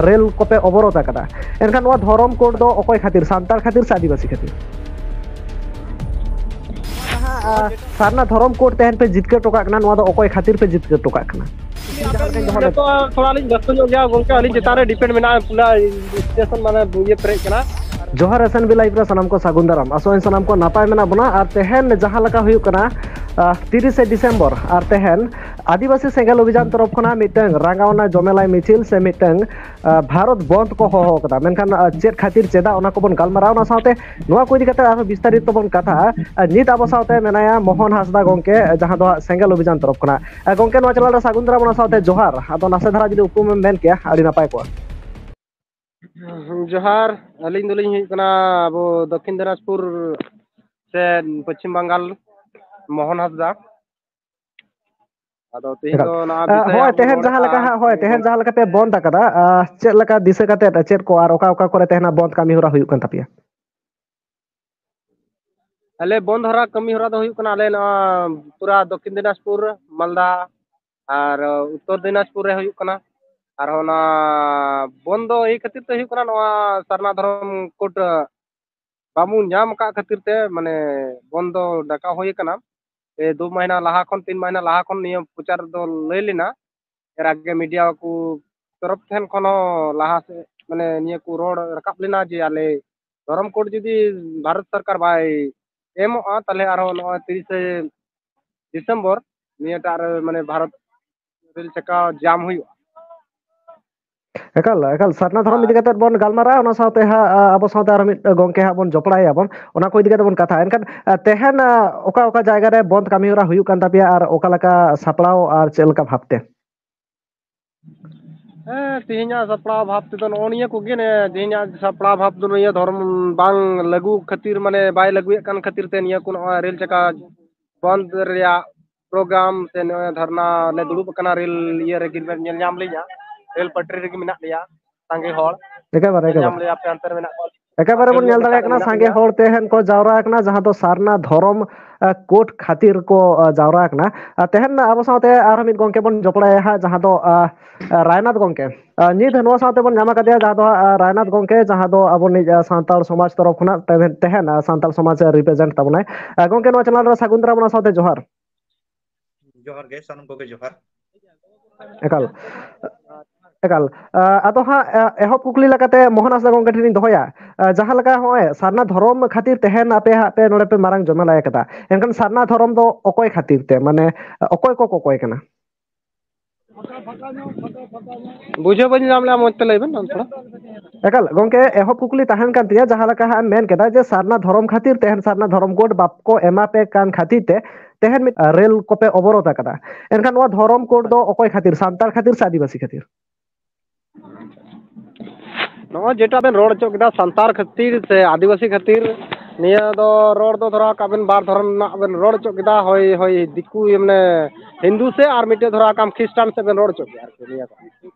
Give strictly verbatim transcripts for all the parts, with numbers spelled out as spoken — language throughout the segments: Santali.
ᱨᱮᱞ ᱠᱚᱯᱮ ᱚᱵᱚᱨᱳᱫᱷ ᱟᱠᱟᱫᱟ᱾ ᱮᱱᱠᱷᱟᱱ ᱱᱚᱣᱟ ᱫᱷᱚᱨᱚᱢ ᱠᱳᱰ ᱫᱚ ᱚᱠᱚᱭ ᱠᱷᱟᱹᱛᱤᱨ, ᱥᱟᱱᱛᱟᱲ ᱠᱷᱟᱹᱛᱤᱨ ᱥᱮ ᱟᱹᱫᱤᱵᱟᱹᱥᱤ ᱠᱷᱟᱹᱛᱤᱨ? ᱡᱟᱦᱟᱸ, ᱟᱸ, ᱥᱟᱨᱱᱟ ᱫᱷᱚᱨᱚᱢ ᱠᱳᱰ ᱛᱮᱦᱮᱧ ᱯᱮ ᱡᱤᱛᱠᱟᱹᱨ ᱦᱚᱴᱚ ᱠᱟᱜ ᱠᱟᱱᱟ, ᱱᱚᱣᱟ ᱫᱚ ᱚᱠᱚᱭ ᱠᱷᱟᱹᱛᱤᱨ ᱯᱮ ᱡᱤᱛᱠᱟᱹᱨ ᱦᱚᱴᱚ ᱠᱟᱜ ᱠᱟᱱᱟ? ᱱᱤᱛᱚᱜ ᱛᱷᱚᱲᱟ ᱞᱤᱧ ᱵᱮᱥᱛᱚ ᱧᱚᱜ ᱜᱮᱭᱟ ᱜᱚᱢᱠᱮ, ᱟᱹᱞᱤᱧ ᱪᱮᱛᱟᱱ ᱨᱮ ᱰᱤᱯᱮᱱᱰ ᱢᱮᱱᱟᱜᱼᱟ, ᱯᱩᱨᱟ ᱥᱴᱮᱥᱚᱱ ᱢᱟᱱᱮ ᱤᱭᱟᱹ ᱯᱮᱨᱮᱡ ᱠᱟᱱᱟ᱾ ᱡᱚᱦᱟᱨ ᱮᱥ ᱮᱱ ᱵᱤ ᱞᱟᱭᱤᱵᱷ ᱨᱮ ᱥᱟᱱᱟᱢ ᱠᱚ ᱥᱟᱹᱜᱩᱱ ᱫᱟᱨᱟᱢ᱾ ᱟᱥᱚᱜ ᱟᱹᱧ ᱥᱟᱱᱟᱢ ᱠᱚ ᱱᱟᱯᱟᱭ ᱢᱮᱱᱟᱜ ᱵᱚᱱᱟ᱾ ᱟᱨ ᱛᱮᱦᱮᱧ ᱡᱟᱦᱟᱸ ᱞᱮᱠᱟ ᱦᱩᱭᱩᱜ ᱠᱟᱱᱟ, ᱟᱸ, ᱛᱤᱨᱤᱥᱮ ᱰᱤᱥᱮᱢᱵᱚᱨ, ᱟᱨ ᱛᱮᱦᱮᱧ ᱟᱹᱫᱤᱵᱟᱹᱥᱤ ᱥᱮᱸᱜᱮᱞ ᱚᱵᱷᱤᱡᱟᱱ ᱛᱚᱨᱚᱯ ᱠᱷᱚᱱᱟᱜ ᱢᱤᱫᱴᱟᱝ ᱨᱟᱸᱜᱟᱣᱱᱟ ᱡᱚᱢᱮᱞᱟᱭ ᱢᱤᱪᱷᱤᱞ ᱥᱮ ᱢᱤᱫᱴᱟᱝ, ᱟᱸ, ᱵᱷᱟᱨᱚᱛ ᱵᱚᱱᱫᱷ ᱠᱚ ᱦᱚᱦᱚ ᱟᱠᱟᱫᱟ᱾ ᱢᱮᱱᱠᱷᱟᱱ, ᱟᱸ, ᱪᱮᱫ ᱠᱷᱟᱹᱛᱤᱨ, ᱪᱮᱫᱟᱜ, ᱚᱱᱟ ᱠᱚᱵᱚᱱ ᱜᱟᱞᱢᱟᱨᱟᱣᱟ᱾ ᱚᱱᱟ ᱥᱟᱶᱛᱮ ᱱᱚᱣᱟ ᱠᱚ ᱤᱫᱤ ᱠᱟᱛᱮ ᱟᱨᱦᱚᱸ ᱵᱤᱥᱛᱟᱨᱤᱛ ᱛᱮᱵᱚᱱ ᱠᱟᱛᱷᱟᱜᱼᱟ᱾ ᱟᱨ ᱱᱤᱛ ᱟᱵᱚ ᱥᱟᱶᱛᱮ ᱢᱮᱱᱟᱭᱟ ᱢᱳᱦᱚᱱ ᱦᱟᱸᱥᱫᱟ ᱜᱚᱢᱠᱮ, ᱡᱟᱦᱟᱸ ᱫᱚ ᱦᱟᱸᱜ ᱥᱮᱸᱜᱮᱞ ᱚᱵᱷᱤᱡᱟᱱ ᱛᱚᱨᱚᱯ ᱠᱷᱚᱱᱟᱜ᱾ ᱟᱸ, ᱜᱚᱢᱠᱮ, ᱱᱚᱣᱟ ᱪᱮᱱᱮᱞ ᱨᱮ ᱥᱟᱹᱜᱩᱱ ᱫᱟᱨᱟᱢ, ᱚᱱᱟ ᱥᱟᱶᱛᱮ ᱡᱚᱦᱟᱨ᱾ ᱟᱫᱚ ᱱᱟᱥᱮ ᱫᱷᱟᱨᱟ ᱡᱩᱫᱤ ᱩᱯᱨᱩᱢ ᱮᱢ ᱢᱮᱱ ᱠᱮᱭᱟ, ᱟᱹᱰᱤ ᱱᱟᱯᱟᱭ ᱠᱚᱜᱼᱟ᱾ ᱡᱚᱦᱟᱨ, ᱟᱹᱞᱤᱧ ᱫᱚᱞᱤᱧ ᱦᱩᱭᱩᱜ ᱠᱟᱱᱟ ᱟᱵᱚ ᱫᱚᱠᱠᱷᱤᱱ ᱫᱤᱱᱟᱡᱽᱯᱩᱨ ᱥᱮ ᱯᱚᱪᱷᱤᱢ ᱵᱟᱝᱜᱟᱞ, ᱢᱳᱦᱚᱱ ᱦᱟᱸᱥᱫᱟ᱾ ᱟᱫᱚ ᱛᱮᱦᱮᱧ ᱮᱠᱟᱞ᱾ ᱫᱚ ᱱᱚᱣᱟ ᱟᱸ, ᱵᱤᱥᱚᱭ ᱦᱳᱭ, ᱦᱟᱸᱜ ᱵᱚᱱ ᱛᱮᱦᱮᱧ ᱡᱟᱦᱟᱸ ᱨᱚᱲᱟ᱾ ᱞᱮᱠᱟ ᱦᱟᱸᱜ, ᱦᱳᱭ, ᱛᱮᱦᱮᱧ ᱡᱟᱦᱟᱸ ᱞᱮᱠᱟ ᱯᱮ ᱵᱚᱱᱫ ᱟᱠᱟᱫᱟ, ᱟᱸ, ᱪᱮᱫ ᱞᱮᱠᱟ ᱫᱤᱥᱟᱹ ᱠᱟᱛᱮᱫ, ᱪᱮᱫ ᱠᱚ ᱟᱨ ᱚᱠᱟ ᱚᱠᱟ ᱠᱚᱨᱮ ᱛᱮᱦᱮᱧ ᱵᱚᱱᱫ ᱠᱟᱹᱢᱤ ᱦᱚᱨᱟ ᱦᱩᱭᱩᱜ ᱠᱟᱱ ᱛᱟᱯᱮᱭᱟ? ᱟᱞᱮ ᱵᱚᱱᱫ ᱦᱚᱨᱟ, ᱠᱟᱹᱢᱤ ᱦᱚᱨᱟ ᱫᱚ ᱦᱩᱭᱩᱜ ᱠᱟᱱᱟ, ᱟᱞᱮ ᱱᱚᱣᱟ ᱯᱩᱨᱟ ᱫᱚᱠᱠᱷᱤᱱ ᱫᱤᱱᱟᱡᱽᱯᱩᱨ, ᱢᱟᱞᱫᱟ ᱟᱨ ᱩᱛᱛᱚᱨ ᱫᱤᱱᱟᱡᱽᱯᱩᱨ ᱨᱮ ᱦᱩᱭᱩᱜ ᱠᱟᱱᱟ᱾ ᱟᱨ ᱚᱱᱟ ᱵᱚᱱᱫ ᱫᱚ ᱮᱭ ᱠᱷᱟᱹᱛᱤᱨ ᱛᱮ ᱦᱩᱭᱩᱜ ᱠᱟᱱᱟ, ᱱᱚᱣᱟ ᱥᱟᱨᱱᱟ ᱫᱷᱚᱨᱚᱢ ᱠᱳᱰ ᱵᱟᱵᱚᱱ ᱧᱟᱢ ᱟᱠᱟᱫ ᱠᱷᱟᱹᱛᱤᱨ ᱛᱮ, ᱢᱟᱱᱮ, ᱵᱚᱱᱫ ᱫᱚ ᱰᱟᱠᱟᱣ ᱦᱩᱭ ᱟᱠᱟᱱᱟ᱾ ᱮ, ᱫᱩ ᱢᱟᱹᱦᱱᱟᱹ ᱞᱟᱦᱟ ᱠᱷᱚᱱ, ᱛᱤᱱ ᱢᱟᱹᱦᱱᱟᱹ ᱞᱟᱦᱟ ᱠᱷᱚᱱ ᱱᱤᱭᱟᱹ ᱯᱨᱚᱪᱟᱨ ᱫᱚ ᱞᱟᱹᱭ ᱞᱮᱱᱟ᱾ ᱮᱨ ᱟᱜᱮ ᱢᱤᱰᱤᱭᱟ ᱠᱚ ᱛᱚᱨᱚᱯ ᱴᱷᱮᱱ ᱠᱷᱚᱱ ᱦᱚᱸ ᱞᱟᱦᱟ ᱥᱮᱫ, ᱢᱟᱱᱮ, ᱱᱤᱭᱟᱹ ᱠᱚ ᱨᱚᱲ ᱨᱟᱠᱟᱵ ᱞᱮᱱᱟ ᱡᱮ ᱟᱞᱮ ᱫᱷᱚᱨᱚᱢ ᱠᱳᱰ ᱡᱩᱫᱤ ᱵᱷᱟᱨᱚᱛ ᱥᱚᱨᱠᱟᱨ ᱵᱟᱭ ᱮᱢᱚᱜᱼᱟ, ᱛᱟᱦᱚᱞᱮ ᱟᱨᱦᱚᱸ ᱱᱚᱜᱼᱚᱭ ᱛᱤᱨᱤᱥᱮ ᱰᱤᱥᱮᱢᱵᱚᱨ ᱱᱤᱭᱟᱹᱴᱟᱜ ᱨᱮ, ᱢᱟᱱᱮ, ᱵᱷᱟᱨᱚᱛ ᱨᱮᱞ ᱪᱟᱠᱟ ᱡᱟᱢ ᱦᱩᱭᱩᱜᱼᱟ᱾ ᱮᱠᱟᱞ, ᱮᱠᱟᱞ, ᱥᱟᱨᱱᱟ ᱫᱷᱚᱨᱚᱢ ᱟᱨ ᱤᱫᱤ ᱠᱟᱛᱮᱫ ᱵᱚᱱ ᱜᱟᱞᱢᱟᱨᱟᱜᱼᱟ, ᱚᱱᱟ ᱥᱟᱶᱛᱮ ᱦᱟᱸᱜ, ᱟ, ᱟᱵᱚ ᱥᱟᱶᱛᱮ ᱟᱨ ᱢᱤᱫ ᱜᱚᱢᱠᱮ ᱦᱟᱸᱜ ᱵᱚᱱ ᱡᱚᱯᱲᱟᱭᱮᱭᱟ ᱵᱚᱱ, ᱚᱱᱟ ᱠᱚ ᱤᱫᱤ ᱠᱟᱛᱮᱫ ᱵᱚᱱ ᱠᱟᱛᱷᱟᱜᱼᱟ᱾ ᱮᱱᱠᱷᱟᱱ, ᱟ, ᱛᱮᱦᱮᱧ, ᱟ, ᱚᱠᱟ ᱚᱠᱟ ᱡᱟᱭᱜᱟ ᱨᱮ ᱵᱚᱱᱫ ᱠᱟᱹᱢᱤ ᱦᱚᱨᱟ ᱦᱩᱭᱩᱜ ᱠᱟᱱ ᱛᱟᱯᱮᱭᱟ ᱟᱨ ᱚᱠᱟ ᱞᱮᱠᱟ ᱥᱟᱯᱲᱟᱣ ᱟᱨ ᱪᱮᱫ ᱞᱮᱠᱟ ᱵᱷᱟᱵᱽᱛᱮ? ᱦᱮᱸ, ᱛᱮᱦᱮᱧᱟᱜ ᱥᱟᱯᱲᱟᱣ ᱵᱷᱟᱵᱽ ᱛᱮᱫᱚ ᱱᱚᱜᱼᱚ ᱱᱤᱭᱟᱹ ᱠᱚᱜᱮ᱾ ᱱᱮ, ᱛᱮᱦᱮᱧᱟᱜ ᱥᱟᱯᱲᱟᱣ ᱵᱷᱟᱵᱽ ᱫᱚ ᱱᱤᱭᱟᱹ ᱫᱷᱚᱨᱚᱢ ᱵᱟᱝ ᱞᱟᱹᱜᱩ ᱠᱷᱟᱹᱛᱤᱨ, ᱢᱟᱱᱮ, ᱵᱟᱭ ᱞᱟᱹᱜᱩᱭᱮᱫ ᱠᱟᱱ ᱠᱷᱟᱹᱛᱤᱨ ᱛᱮ ᱱᱤᱭᱟᱹ ᱠᱚ ᱱᱚᱜᱼᱚᱭ ᱨᱮᱞ ᱪᱟᱠᱟ ᱵᱚᱱᱫ ᱨᱮᱭᱟᱜ ᱯᱨᱳᱜᱨᱟᱢ ᱥᱮ ᱱᱚᱜᱼᱚᱭ ᱫᱷᱟᱨᱱᱟ ᱞᱮ ᱫᱩᱲᱩᱵ ᱟᱠᱟᱱᱟ᱾ ᱨᱮᱞ ᱤᱭᱟᱹ ᱨᱮᱜᱮ ᱵᱮᱱ ᱧᱮᱞ ᱧᱟᱢ ᱞᱤᱧᱟ, ᱨᱮᱞ ᱯᱟᱴᱨᱤ ᱨᱮᱜᱮ ᱢᱮᱱᱟᱜ ᱞᱮᱭᱟ, ᱥᱟᱸᱜᱮ ᱦᱚᱲ᱾ ᱮᱠᱮᱵᱟᱨᱮ, ᱧᱮᱞ ᱧᱟᱢ ᱮᱠᱮᱵᱟᱨᱮ᱾ ᱞᱮᱭᱟ ᱯᱮ, ᱚᱱᱛᱮ ᱨᱮ ᱢᱮᱱᱟᱜ ᱠᱚᱣᱟ᱾ ᱮᱠᱮᱵᱟᱨᱮ ᱵᱚᱱ ᱧᱮᱞ ᱫᱟᱲᱮᱭᱟᱜ ᱠᱟᱱᱟ, ᱥᱟᱸᱜᱮ ᱦᱚᱲ ᱛᱮᱦᱮᱧ ᱠᱚ ᱡᱟᱣᱨᱟ ᱟᱠᱟᱱᱟ, ᱡᱟᱦᱟᱸ ᱫᱚ ᱥᱟᱨᱱᱟ ᱫᱷᱚᱨᱚᱢ ᱠᱳᱰ ᱠᱷᱟᱹᱛᱤᱨ ᱠᱚ ᱡᱟᱣᱨᱟ ᱟᱠᱟᱱᱟ᱾ ᱛᱮᱦᱮᱧ ᱟᱵᱚ ᱥᱟᱶᱛᱮ ᱟᱨᱦᱚᱸ ᱢᱤᱫ ᱜᱚᱢᱠᱮ ᱵᱚᱱ ᱡᱚᱯᱲᱟᱭᱟ ᱦᱟᱸᱜ, ᱡᱟᱦᱟᱸ ᱫᱚ ᱨᱟᱭᱱᱟᱛᱷ ᱜᱚᱢᱠᱮ᱾ ᱱᱤᱛ ᱱᱚᱣᱟ ᱥᱟᱶᱛᱮ ᱵᱚᱱ ᱧᱟᱢ ᱟᱠᱟᱫᱮᱭᱟ, ᱡᱟᱦᱟᱸ ᱫᱚ ᱦᱟᱸᱜ ᱨᱟᱭᱱᱟᱛᱷ ᱜᱚᱢᱠᱮ, ᱡᱟᱦᱟᱸ ᱫᱚ ᱟᱵᱚ ᱱᱤᱡ ᱥᱟᱱᱛᱟᱲ ᱥᱚᱢᱟᱡᱽ ᱛᱚᱨᱚᱯ ᱠᱷᱚᱱᱟᱜ ᱛᱮᱦᱮᱧ ᱥᱟᱱᱛᱟᱲ ᱥᱚᱢᱟᱡᱽ ᱨᱤᱯᱨᱮᱡᱮᱱᱴ ᱛᱟᱵᱚᱱᱟᱭ᱾ ᱜᱚᱢᱠᱮ, ᱱᱚᱣᱟ ᱪᱮᱱᱮᱞ ᱨᱮ ᱥᱟᱹᱜᱩᱱ ᱫᱟᱨᱟᱢ, ᱚᱱᱟ ᱥᱟᱶᱛᱮ ᱡᱚᱦᱟᱨ᱾ ᱡᱚᱦᱟᱨ ᱜᱮ, ᱥᱟᱱᱟᱢ ᱠᱚᱜᱮ ᱡᱚᱦᱟᱨ᱾ ᱮᱠᱟᱞ, ᱮᱠᱟᱞ᱾ ᱟᱫᱚ ᱦᱟᱸᱜ, ᱮᱦᱚᱵ ᱠᱩᱠᱞᱤ ᱞᱮᱠᱟᱛᱮ ᱢᱳᱦᱚᱱ ᱦᱟᱸᱥᱫᱟ ᱜᱚᱢᱠᱮ ᱴᱷᱮᱱ ᱤᱧ ᱫᱚᱦᱚᱭᱟ, ᱡᱟᱦᱟᱸ ᱞᱮᱠᱟ ᱦᱚᱸᱜᱼᱚᱭ ᱥᱟᱨᱱᱟ ᱫᱷᱚᱨᱚᱢ ᱠᱷᱟᱹᱛᱤᱨ ᱛᱮᱦᱮᱧ ᱟᱯᱮ ᱦᱟᱸᱜ ᱯᱮ ᱱᱚᱰᱮ ᱯᱮ ᱢᱟᱨᱟᱝ ᱡᱚᱢᱮᱞᱟᱭ ᱠᱟᱫᱟ, ᱮᱱᱠᱷᱟᱱ ᱥᱟᱨᱱᱟ ᱫᱷᱚᱨᱚᱢ ᱫᱚ ᱚᱠᱚᱭ ᱠᱷᱟᱹᱛᱤᱨ ᱛᱮ, ᱢᱟᱱᱮ ᱚᱠᱚᱭ ᱠᱚ ᱠᱚᱠᱚᱭ ᱠᱟᱱᱟ? ᱵᱩᱡᱷᱟᱹᱣ ᱵᱟᱹᱧ ᱧᱟᱢ ᱞᱮᱫᱟ, ᱢᱚᱡᱽ ᱛᱮ ᱞᱟᱹᱭ ᱵᱮᱱ ᱟᱨ ᱛᱷᱚᱲᱟ᱾ ᱮᱠᱟᱞ ᱜᱚᱢᱠᱮ, ᱮᱦᱚᱵ ᱠᱩᱠᱞᱤ ᱛᱟᱦᱮᱱ ᱠᱟᱱ ᱛᱤᱧᱟᱹ, ᱡᱟᱦᱟᱸ ᱞᱮᱠᱟ ᱦᱟᱸᱜ ᱮᱢ ᱢᱮᱱ ᱠᱮᱫᱟ ᱡᱮ ᱥᱟᱨᱱᱟ ᱫᱷᱚᱨᱚᱢ ᱠᱷᱟᱹᱛᱤᱨ ᱛᱮᱦᱮᱧ ᱥᱟᱨᱱᱟ ᱫᱷᱚᱨᱚᱢ ᱠᱳᱰ ᱵᱟᱠᱚ ᱮᱢᱟ ᱯᱮ ᱠᱟᱱ ᱠᱷᱟᱹᱛᱤᱨ ᱛᱮ ᱛᱮᱦᱮᱧ ᱢᱤᱫ ᱨᱮᱞ ᱠᱚᱯᱮ ᱚᱵᱚᱨᱳᱫᱷ ᱟᱠᱟᱫᱟ, ᱮᱱᱠᱷᱟᱱ ᱱᱚᱣᱟ ᱫᱷᱚᱨᱚᱢ ᱠᱳᱰ ᱫᱚ ᱚᱠᱚᱭ ᱠᱷᱟᱹᱛᱤᱨ, ᱥᱟᱱᱛᱟᱲ ᱠᱷᱟᱹᱛᱤᱨ ᱥᱮ ᱟᱹᱫᱤᱵᱟᱹᱥᱤ ᱠᱷᱟᱹᱛᱤᱨ? ᱱᱚᱜᱼᱚᱭ ᱡᱮᱴᱟ ᱵᱮᱱ ᱨᱚᱲ ᱦᱚᱪᱚ ᱠᱮᱫᱟ, ᱥᱟᱱᱛᱟᱲ ᱠᱷᱟᱹᱛᱤᱨ ᱥᱮ ᱟᱹᱫᱤᱵᱟᱹᱥᱤ ᱠᱷᱟᱹᱛᱤᱨ, ᱱᱤᱭᱟᱹ ᱫᱚ ᱨᱚᱲ ᱫᱚ ᱫᱷᱚᱨᱟᱣ ᱠᱟᱜ ᱵᱮᱱ ᱵᱟᱨ ᱫᱷᱚᱨᱚᱢ ᱨᱮᱱᱟᱜ ᱵᱮᱱ ᱨᱚᱲ ᱦᱚᱪᱚ ᱠᱮᱫᱟ᱾ ᱦᱳᱭ, ᱦᱳᱭ, ᱫᱤᱠᱩ, ᱢᱟᱱᱮ ᱦᱤᱱᱫᱩ ᱥᱮ ᱟᱨ ᱢᱤᱫᱴᱮᱡ ᱫᱷᱚᱨᱟᱣ ᱠᱟᱜ ᱠᱷᱨᱤᱥᱴᱟᱱ ᱥᱮᱫ ᱵᱮᱱ ᱨᱚᱲ ᱦᱚᱪᱚ ᱠᱮᱫᱟ ᱟᱨᱠᱤ ᱱᱤᱭᱟᱹ ᱫᱚ᱾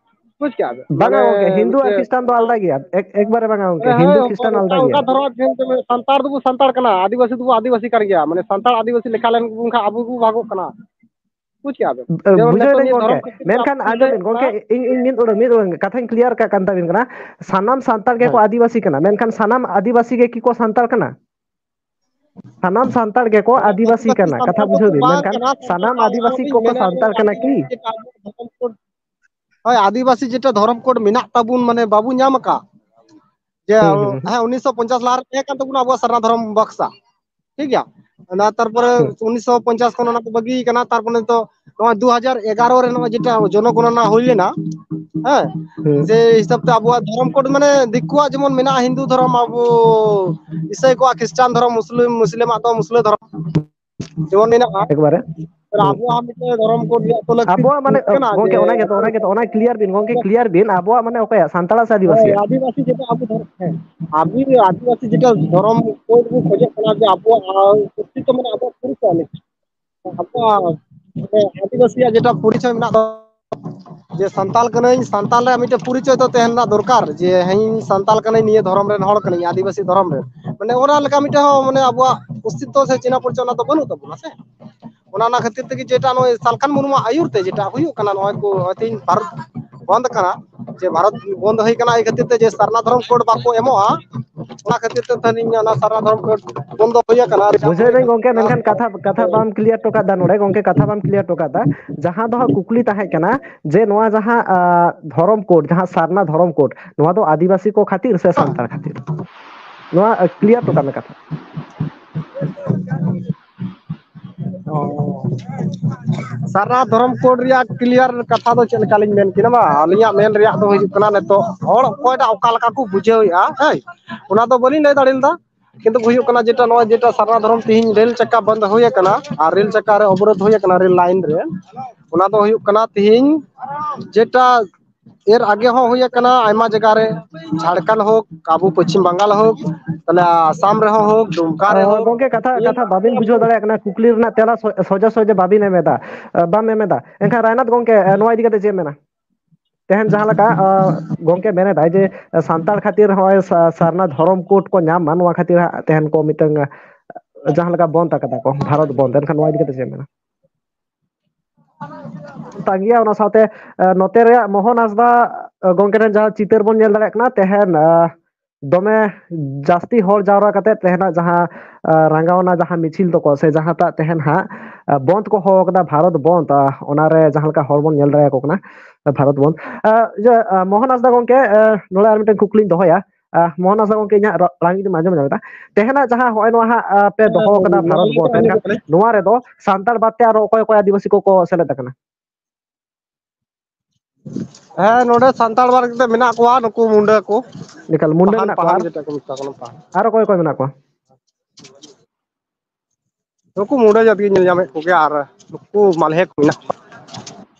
ᱵᱩᱡᱽ ᱠᱮᱜᱼᱟ ᱵᱮᱱ? ᱵᱟᱝᱟ ᱢᱟᱱᱮ ᱜᱚᱝᱠᱮ, ᱦᱤᱱᱫᱩ ᱟᱨ ᱢᱤᱫᱴᱮᱡ ᱠᱷᱨᱤᱥᱴᱟᱱ ᱫᱚ ᱟᱞᱫᱟ ᱜᱮᱭᱟ᱾ ᱮᱠ-, ᱮᱠᱵᱟᱨᱮ ᱵᱟᱝᱟ ᱜᱚᱝᱠᱮ, ᱦᱮᱸ, ᱦᱤᱱᱫᱩ ᱦᱳᱭ, ᱠᱷᱨᱤᱥᱴᱟᱱ ᱟᱞᱫᱟ ᱚᱱᱠᱟ, ᱜᱮᱭᱟ᱾ ᱚᱱᱠᱟ ᱫᱷᱚᱨᱚᱢ ᱥᱟᱱᱛᱟᱲ ᱫᱚᱵᱚ ᱥᱟᱱᱛᱟᱲ ᱠᱟᱱᱟ, ᱟᱹᱫᱤᱵᱟᱹᱥᱤ ᱫᱚᱵᱚ ᱟᱹᱫᱤᱵᱟᱹᱥᱤ ᱠᱟᱱ ᱜᱮᱭᱟ᱾ ᱢᱟᱱᱮ ᱥᱟᱱᱛᱟᱲ ᱟᱹᱫᱤᱵᱟᱹᱥᱤ ᱞᱮᱠᱷᱟ ᱞᱮᱱ ᱠᱷᱟᱱ ᱟᱵᱚ ᱵᱚ ᱵᱷᱟᱜᱚᱜ ᱠᱟᱱᱟ᱾ ᱵᱩᱡᱽ ᱠᱮᱜᱼᱟ ᱵᱮᱱ? ᱡᱮᱢᱚᱱ ᱵᱩᱡᱷᱟᱹᱣ ᱱᱤᱛᱚᱜ ᱫᱟᱹᱧ ᱱᱤᱭᱟᱹ ᱜᱚᱝᱠᱮ, ᱫᱷᱚᱨᱚᱢ ᱠᱷᱟᱹᱛᱤᱨ ᱛᱮ ᱢᱮᱱᱠᱷᱟᱱ ᱟᱵᱚ ᱟᱸᱡᱚᱢ ᱵᱤᱱ ᱜᱚᱝᱠᱮ, ᱤᱧ, ᱤᱧ ᱢᱤᱫ ᱩᱰᱟᱹᱝ, ᱢᱤᱫ ᱩᱰᱟᱹᱝ ᱠᱟᱛᱷᱟᱧ ᱠᱞᱤᱭᱟᱨ ᱠᱟᱜ ᱠᱟᱱ ᱛᱟᱵᱤᱱ ᱠᱟᱱᱟ᱾ ᱥᱟᱱᱟᱢ ᱥᱟᱱᱛᱟᱲ ᱜᱮᱠᱚ ᱦᱮᱸ᱾ ᱟᱹᱫᱤᱵᱟᱹᱥᱤ ᱠᱟᱱᱟ, ᱢᱮᱱᱠᱷᱟᱱ ᱥᱟᱱᱟᱢ ᱟᱹᱫᱤᱵᱟᱹᱥᱤ ᱜᱮ ᱠᱤ ᱠᱚ ᱥᱟᱱᱛᱟᱲ ᱠᱟᱱᱟ? ᱥᱟᱱᱟᱢ ᱥᱟᱱᱛᱟᱲ ᱜᱮᱠᱚ ᱟᱹᱫᱤᱵᱟᱹᱥᱤ ᱠᱟᱱᱟ, ᱠᱟᱛᱷᱟ ᱵᱩᱡᱷᱟᱹᱣ ᱵᱤᱱ, ᱢᱮᱱᱠᱷᱟᱱ ᱥᱟᱱᱟᱢ ᱟᱹᱫᱤᱵᱟᱹᱥᱤ ᱠᱚᱠᱚ ᱥᱟᱱᱛᱟᱲ ᱠᱟᱱᱟ ᱠᱤ? ᱦᱳᱭ, ᱟᱹᱫᱤᱵᱟᱹᱥᱤ ᱡᱮᱴᱟ ᱫᱷᱚᱨᱚᱢ ᱠᱳᱰ ᱢᱮᱱᱟᱜ ᱛᱟᱵᱚᱱ, ᱢᱟᱱᱮ ᱵᱟᱵᱚ ᱧᱟᱢ ᱟᱠᱟᱫ, ᱡᱮ, ᱦᱩᱸ, ᱦᱩᱸ, ᱦᱩᱸ᱾ ᱦᱮᱸ, ᱩᱱᱤᱥᱥᱚ ᱯᱚᱧᱪᱟᱥ ᱞᱟᱦᱟ ᱨᱮ ᱛᱟᱦᱮᱸ ᱠᱟᱱ ᱛᱟᱵᱚᱱᱟ ᱟᱵᱚᱣᱟᱜ ᱥᱟᱨᱱᱟ ᱫᱷᱚᱨᱚᱢ ᱵᱟᱠᱥᱟ, ᱴᱷᱤᱠ ᱜᱮᱭᱟ? ᱚᱱᱟ ᱛᱟᱨᱯᱚᱨᱮ ᱦᱩᱸ᱾ ᱩᱱᱤᱥᱥᱚ ᱯᱚᱧᱪᱟᱥ ᱠᱷᱚᱱ ᱚᱱᱟ ᱠᱚ ᱵᱟᱹᱜᱤ ᱠᱟᱱᱟ, ᱛᱟᱨᱯᱚᱨᱮ ᱱᱤᱛᱚᱜ ᱱᱚᱣᱟ ᱫᱩ ᱦᱟᱡᱟᱨ ᱮᱜᱟᱨᱚ ᱨᱮ ᱱᱚᱜᱼᱚᱭ ᱡᱮᱴᱟ ᱡᱚᱱᱚᱜᱚᱱᱚᱱᱟ ᱦᱩᱭ ᱞᱮᱱᱟ, ᱦᱮᱸ, ᱦᱩᱸ᱾ ᱥᱮ ᱦᱤᱥᱟᱹᱵ ᱛᱮ ᱟᱵᱚᱣᱟᱜ ᱫᱷᱚᱨᱚᱢ ᱠᱳᱰ, ᱢᱟᱱᱮ ᱫᱤᱠᱩᱣᱟᱜ ᱡᱮᱢᱚᱱ ᱢᱮᱱᱟᱜᱼᱟ ᱦᱤᱱᱫᱩ ᱫᱷᱚᱨᱚᱢ, ᱟᱵᱚ ᱤᱥᱟᱹᱭ ᱠᱚᱣᱟᱜ ᱠᱷᱨᱤᱥᱴᱟᱱ ᱫᱷᱚᱨᱚᱢ, ᱢᱩᱥᱞᱤᱢ, ᱢᱩᱥᱞᱤᱢᱟᱜ ᱫᱚ ᱢᱩᱥᱞᱟᱹ ᱫᱷᱚᱨᱚᱢ᱾ ᱡᱮᱢᱚᱱ ᱢᱮᱱᱟᱜᱼᱟ᱾ ᱮᱠᱵᱟᱨᱮ᱾ ᱦᱩᱸ᱾ ᱟᱵᱚᱣᱟᱜ ᱢᱤᱫᱴᱮᱱ ᱫᱷᱚᱨᱚᱢ ᱠᱳᱰ ᱨᱮᱭᱟᱜ ᱛᱚ ᱞᱟᱹᱠᱛᱤ ᱟᱵᱚᱣᱟᱜ ᱢᱟᱱᱮ, ᱠᱟᱱᱟ ᱜᱚᱝᱠᱮ, ᱡᱮ ᱚᱱᱟ ᱜᱮᱛᱚ, ᱚᱱᱟ ᱜᱮᱛᱚ, ᱚᱱᱟ ᱠᱞᱤᱭᱟᱨ ᱵᱤᱱ ᱜᱚᱝᱠᱮ, ᱠᱞᱤᱭᱟᱨ ᱵᱤᱱ, ᱟᱵᱚᱣᱟᱜ ᱢᱟᱱᱮ ᱚᱠᱚᱭᱟᱜ, ᱥᱟᱱᱛᱟᱲᱟᱜ ᱥᱮ ᱦᱳᱭ, ᱟᱹᱫᱤᱵᱟᱹᱥᱤᱭᱟᱜ? ᱟᱹᱫᱤᱵᱟᱹᱥᱤ ᱡᱮᱴᱟ ᱟᱵᱚ ᱫᱷᱚᱨᱚᱢ, ᱦᱮᱸ, ᱟᱵᱚ ᱟᱹᱫᱤᱵᱟᱹᱥᱤ ᱡᱮᱴᱟ ᱫᱷᱚᱨᱚᱢ ᱠᱳᱰ ᱵᱚᱱ ᱠᱷᱚᱡᱚᱜ ᱠᱟᱱᱟ ᱡᱮ ᱟᱵᱚᱣᱟᱜ, ᱟᱨ ᱯᱨᱚᱠᱨᱤᱛᱚ ᱢᱟᱱᱮ ᱟᱵᱚᱣᱟᱜ ᱯᱚᱨᱤᱪᱚᱭ ᱞᱟᱹᱜᱤᱫ᱾ ᱟᱵᱚᱣᱟᱜ, ᱢᱟᱱᱮ, ᱟᱹᱫᱤᱵᱟᱹᱥᱤᱭᱟᱜ ᱡᱮᱴᱟ ᱯᱚᱨᱤᱪᱚᱭ ᱢᱮᱱᱟᱜ ᱛᱟᱵᱚᱱᱟ, ᱡᱮ ᱥᱟᱱᱛᱟᱞ ᱠᱟᱹᱱᱟᱹᱧ, ᱥᱟᱱᱛᱟᱞ ᱨᱮᱭᱟᱜ ᱢᱤᱫᱴᱮᱱ ᱯᱚᱨᱤᱪᱚᱭ ᱫᱚ ᱛᱟᱦᱮᱱ ᱨᱮᱱᱟᱜ ᱫᱚᱨᱠᱟᱨ, ᱡᱮ ᱦᱮᱸ, ᱤᱧ ᱥᱟᱱᱛᱟᱞ ᱠᱟᱹᱱᱟᱹᱧ, ᱱᱤᱭᱟᱹ ᱫᱷᱚᱨᱚᱢ ᱨᱮᱱ ᱦᱚᱲ ᱠᱟᱹᱱᱟᱹᱧ, ᱟᱹᱫᱤᱵᱟᱹᱥᱤ ᱫᱷᱚᱨᱚᱢ ᱨᱮᱱ᱾ ᱢᱟᱱᱮ ᱚᱱᱟ ᱞᱮᱠᱟ ᱢᱤᱫᱴᱮᱱ ᱦᱚᱸ ᱢᱟᱱᱮ ᱟᱵᱚᱣᱟᱜ ᱚᱥᱛᱤᱛᱛᱚ ᱥᱮ ᱪᱤᱱᱦᱟᱹ ᱯᱚᱨᱤᱪᱚᱭ ᱚᱱᱟ ᱫᱚ ᱵᱟᱹᱱᱩᱜ ᱛᱟᱵᱚᱱᱟ ᱥᱮ᱾ ᱚᱱᱟ, ᱚᱱᱟ ᱠᱷᱟᱹᱛᱤᱨ ᱛᱮᱜᱮ ᱡᱮᱴᱟ ᱱᱚᱜᱼᱚᱭ ᱥᱟᱞᱠᱷᱟᱱ ᱢᱩᱨᱢᱩᱣᱟᱜ ᱟᱹᱭᱩᱨ ᱛᱮ ᱡᱮᱴᱟ ᱦᱩᱭᱩᱜ ᱠᱟᱱᱟ, ᱱᱚᱜᱼᱚᱭ ᱠᱚ ᱦᱚᱭᱛᱳ ᱤᱧ ᱵᱷᱟᱨᱚᱛ ᱵᱚᱱᱫ ᱠᱟᱱᱟ, ᱡᱮ ᱵᱷᱟᱨᱚᱛ ᱵᱚᱱᱫ ᱦᱩᱭ ᱠᱟᱱᱟ ᱮᱭ ᱠᱷᱟᱹᱛᱤᱨ ᱛᱮ ᱡᱮ ᱥᱟᱨᱱᱟ ᱫᱷᱚᱨᱚᱢ ᱠᱳᱰ ᱵᱟᱠᱚ ᱮᱢᱚᱜᱼᱟ, ᱚᱱᱟ ᱠᱷᱟᱹᱛᱤᱨ ᱛᱮ ᱛᱮᱦᱮᱧ ᱚᱱᱟ ᱥᱟᱨᱱᱟ ᱫᱷᱚᱨᱚᱢ ᱠᱳᱰ ᱵᱚᱱᱫᱚ ᱦᱩᱭ ᱟᱠᱟᱱᱟ᱾ ᱵᱩᱡᱷᱟᱹᱣ ᱫᱟᱹᱧ ᱜᱚᱝᱠᱮ, ᱢᱮᱱᱠᱷᱟᱱ ᱠᱟᱛᱷᱟ, ᱠᱟᱛᱷᱟ ᱵᱟᱢ clear ᱦᱚᱴᱚ ᱠᱟᱫᱟ ᱱᱚᱰᱮ, ᱜᱚᱝᱠᱮ, ᱠᱟᱛᱷᱟ ᱵᱟᱢ clear ᱦᱚᱴᱚ ᱠᱟᱫᱟ᱾ ᱡᱟᱦᱟᱸ ᱫᱚ ᱦᱟᱸᱜ ᱠᱩᱠᱞᱤ ᱛᱟᱦᱮᱸ ᱠᱟᱱᱟ ᱡᱮ ᱱᱚᱣᱟ ᱡᱟᱦᱟᱸ, ᱟ, ᱫᱷᱚᱨᱚᱢ ᱠᱳᱰ, ᱡᱟᱦᱟᱸ ᱥᱟᱨᱱᱟ ᱫᱷᱚᱨᱚᱢ ᱠᱳᱰ, ᱱᱚᱣᱟ ᱫᱚ ᱟᱹᱫᱤᱵᱟᱹᱥᱤ ᱠᱚ ᱠᱷᱟᱹᱛᱤᱨ ᱥᱮ ᱥᱟᱱᱛᱟᱲ ᱠᱷᱟᱹᱛᱤᱨ? ᱱᱚᱣᱟ, ᱟ, clear ᱦᱚᱴᱚ ᱠᱟᱜ ᱢᱮ ᱠᱟᱛᱷᱟ᱾ ᱚ᱾ ᱥᱟᱨᱱᱟ ᱫᱷᱚᱨᱚᱢ ᱠᱳᱰ ᱨᱮᱭᱟᱜ clear ᱠᱟᱛᱷᱟ ᱫᱚ ᱪᱮᱫ ᱞᱮᱠᱟ ᱞᱤᱧ ᱢᱮᱱ ᱠᱮᱫᱟ? ᱵᱟᱝ, ᱟᱹᱞᱤᱧᱟᱜ ᱢᱮᱱ ᱨᱮᱭᱟᱜ ᱫᱚ ᱦᱩᱭᱩᱜ ᱠᱟᱱᱟ, ᱱᱤᱛᱚᱜ ᱦᱚᱲ ᱚᱠᱚᱭᱴᱟᱜ ᱚᱠᱟ ᱞᱮᱠᱟ ᱠᱚ ᱵᱩᱡᱷᱟᱹᱣᱮᱫᱼᱟ, ᱦᱮᱸ, ᱚᱱᱟ ᱫᱚ ᱵᱟᱹᱞᱤᱧ ᱞᱟᱹᱭ ᱫᱟᱲᱮ ᱞᱮᱫᱟ᱾ ᱠᱤᱱᱛᱩ ᱦᱩᱭᱩᱜ ᱠᱟᱱᱟ ᱡᱮᱴᱟ, ᱱᱚᱜᱼᱚᱭ ᱡᱮᱴᱟ ᱥᱟᱨᱱᱟ ᱫᱷᱚᱨᱚᱢ ᱛᱮᱦᱮᱧ ᱨᱮᱞ ᱪᱟᱠᱟ ᱵᱚᱱᱫ ᱦᱩᱭ ᱟᱠᱟᱱᱟ ᱟᱨ ᱨᱮᱞ ᱪᱟᱠᱟ ᱨᱮ ᱚᱵᱚᱨᱳᱫᱷ ᱦᱩᱭ ᱟᱠᱟᱱᱟ ᱨᱮᱞ ᱞᱟᱭᱤᱱ ᱨᱮ, ᱚᱱᱟ ᱫᱚ ᱦᱩᱭᱩᱜ ᱠᱟᱱᱟ ᱛᱮᱦᱮᱧ ᱡᱮᱴᱟ ᱮᱨ ᱟᱜᱮ ᱦᱚᱸ ᱦᱩᱭ ᱟᱠᱟᱱᱟ ᱟᱭᱢᱟ ᱡᱟᱭᱜᱟ ᱨᱮ, ᱡᱷᱟᱲᱠᱷᱚᱸᱰ ᱦᱳᱠ, ᱟᱵᱚ ᱯᱚᱪᱷᱤᱢ ᱵᱟᱝᱜᱟᱞ ᱦᱳᱠ, ᱛᱟᱦᱞᱮ ᱟᱥᱟᱢ ᱨᱮᱦᱚᱸ ᱦᱳᱠ, ᱫᱩᱢᱠᱟ ᱨᱮ ᱚ, ᱦᱳᱠ᱾ ᱜᱚᱝᱠᱮ, ᱠᱟᱛᱷᱟ, ᱠᱟᱛᱷᱟ ᱵᱟᱵᱤᱱ ᱵᱩᱡᱷᱟᱹᱣ ᱫᱟᱲᱮᱭᱟᱜ ᱠᱟᱱᱟ, ᱠᱩᱠᱞᱤ ᱨᱮᱱᱟᱜ ᱛᱮᱞᱟ ᱥᱚ-, ᱥᱚᱡᱷᱮ ᱥᱚᱡᱷᱮ ᱵᱟᱵᱤᱱ ᱮᱢ ᱮᱫᱟ, ᱟ, ᱵᱟᱢ ᱮᱢ ᱮᱫᱟ᱾ ᱮᱱᱠᱷᱟᱱ ᱨᱟᱭᱱᱟᱛᱷ ᱜᱚᱝᱠᱮ, ᱟ, ᱱᱚᱣᱟ ᱤᱫᱤ ᱠᱟᱛᱮ ᱪᱮᱫ ᱮᱢ ᱢᱮᱱᱟ? ᱛᱮᱦᱮᱧ ᱡᱟᱦᱟᱸ ᱞᱮᱠᱟ, ᱟ, ᱜᱚᱝᱠᱮ ᱢᱮᱱ ᱮᱫᱟᱭ ᱡᱮ ᱥᱟᱱᱛᱟᱲ ᱠᱷᱟᱹᱛᱤᱨ ᱦᱚᱸᱜᱼᱚᱭ ᱥᱟ-, ᱥᱟᱨᱱᱟ ᱫᱷᱚᱨᱚᱢ ᱠᱳᱰ ᱠᱚ ᱧᱟᱢ ᱢᱟ, ᱱᱚᱣᱟ ᱠᱷᱟᱹᱛᱤᱨ ᱦᱟᱸᱜ ᱛᱮᱦᱮᱧ ᱠᱚ ᱢᱤᱫᱴᱟᱝ, ᱟ, ᱡᱟᱦᱟᱸ ᱞᱮᱠᱟ ᱵᱚᱱᱫ ᱟᱠᱟᱫᱟ ᱠᱚ, ᱵᱷᱟᱨᱚᱛ ᱵᱚᱱᱫ᱾ ᱮᱱᱠᱷᱟᱱ ᱱᱚᱣᱟ ᱤᱫᱤ ᱠᱟᱛᱮ ᱪᱮᱫ ᱮᱢ ᱢᱮᱱᱟ? ᱛᱟᱸᱜᱤᱭᱟ᱾ ᱚᱱᱟ ᱥᱟᱶᱛᱮ, ᱮ, ᱱᱚᱛᱮ ᱨᱮᱭᱟᱜ ᱢᱳᱦᱚᱱ ᱦᱟᱸᱥᱫᱟ, ᱮ, ᱜᱚᱝᱠᱮ ᱴᱷᱮᱱ ᱡᱟᱦᱟᱸ ᱪᱤᱛᱟᱹᱨ ᱵᱚᱱ ᱧᱮᱞ ᱫᱟᱲᱮᱭᱟᱜ ᱠᱟᱱᱟ ᱛᱮᱦᱮᱧ, ᱮ, ᱫᱚᱢᱮ ᱡᱟᱹᱥᱛᱤ ᱦᱚᱲ ᱡᱟᱣᱨᱟ ᱠᱟᱛᱮ ᱛᱮᱦᱮᱧᱟᱜ ᱡᱟᱦᱟᱸ, ᱮ, ᱨᱟᱸᱜᱟᱣᱱᱟ ᱡᱟᱦᱟᱸ ᱢᱤᱪᱷᱤᱞ ᱛᱟᱠᱚ ᱥᱮ ᱡᱟᱦᱟᱸᱴᱟᱜ ᱛᱮᱦᱮᱧ ᱦᱟᱸᱜ, ᱮ, ᱵᱚᱱᱫ ᱠᱚ ᱦᱚᱦᱚ ᱟᱠᱟᱫᱟ, ᱵᱷᱟᱨᱚᱛ ᱵᱚᱱᱫ, ᱮ, ᱚᱱᱟᱨᱮ ᱡᱟᱦᱟᱸ ᱞᱮᱠᱟ ᱦᱚᱲ ᱵᱚᱱ ᱧᱮᱞ ᱫᱟᱲᱮᱭᱟᱠᱚ ᱠᱟᱱᱟ, ᱮ, ᱵᱷᱟᱨᱚᱛ ᱵᱚᱱᱫ᱾ ᱮ, ᱤᱭᱟᱹ, ᱮ, ᱢᱳᱦᱚᱱ ᱦᱟᱸᱥᱫᱟ ᱜᱚᱝᱠᱮ, ᱮ, ᱱᱚᱰᱮ ᱟᱨ ᱢᱤᱫᱴᱮᱱ ᱠᱩᱠᱞᱤᱧ ᱫᱚᱦᱚᱭᱟ᱾ ᱟ, ᱢᱳᱦᱚᱱ ᱦᱟᱸᱥᱫᱟ ᱜᱚᱝᱠᱮ, ᱤᱧᱟᱹᱜ ᱨᱚ-, ᱟᱲᱟᱝ ᱡᱩᱫᱤᱢ ᱟᱸᱡᱚᱢ ᱧᱟᱢ ᱮᱫᱟ, ᱛᱮᱦᱮᱧᱟᱜ ᱡᱟᱦᱟᱸ ᱦᱚᱸᱜᱼᱚᱭ ᱱᱚᱣᱟ ᱦᱟᱸᱜ, ᱟ, ᱯᱮ ᱫᱚᱦᱚ ᱟᱠᱟᱫᱟ ᱵᱷᱟᱨᱚᱛ ᱵᱚᱱᱫ, ᱮᱱᱠᱷᱟᱱ ᱱᱚᱣᱟ ᱨᱮᱫᱚ ᱥᱟᱱᱛᱟᱲ ᱵᱟᱫ ᱛᱮ ᱟᱨᱚ ᱚᱠᱚᱭ ᱚᱠᱚᱭ ᱟᱹᱫᱤᱵᱟᱹᱥᱤ ᱠᱚᱠᱚ ᱥᱮᱞᱮᱫ ᱟᱠᱟᱱᱟ? ᱦᱮᱸ, ᱱᱚᱰᱮ ᱥᱟᱱᱛᱟᱲ ᱵᱟᱫ ᱠᱟᱛᱮ ᱢᱮᱱᱟᱜ ᱠᱚᱣᱟ ᱱᱩᱠᱩ ᱢᱩᱱᱰᱟᱹ ᱠᱚ᱾ ᱮᱠᱟᱞ, ᱢᱩᱱᱰᱟᱹ ᱯᱟᱦᱟᱱ, ᱢᱮᱱᱟᱜ ᱠᱚᱣᱟ᱾ ᱯᱟᱦᱟᱱ ᱟᱨ ᱡᱮᱴᱟ ᱠᱚ ᱢᱮᱛᱟ ᱠᱚ ᱠᱟᱱᱟ, ᱯᱟᱦᱟᱱ᱾ ᱟᱨ ᱚᱠᱚᱭ ᱚᱠᱚᱭ ᱢᱮᱱᱟᱜ ᱠᱚᱣᱟ? ᱱᱩᱠᱩ ᱢᱩᱱᱰᱟᱹ ᱡᱟᱹᱛ ᱜᱮ ᱧᱮᱞ ᱧᱟᱢᱮᱫ ᱠᱚᱜᱮᱭᱟ ᱟᱨ ᱱᱩᱠᱩ ᱢᱟᱞᱦᱮ ᱠᱚ ᱢᱮᱱᱟᱜ ᱠᱚᱣᱟ᱾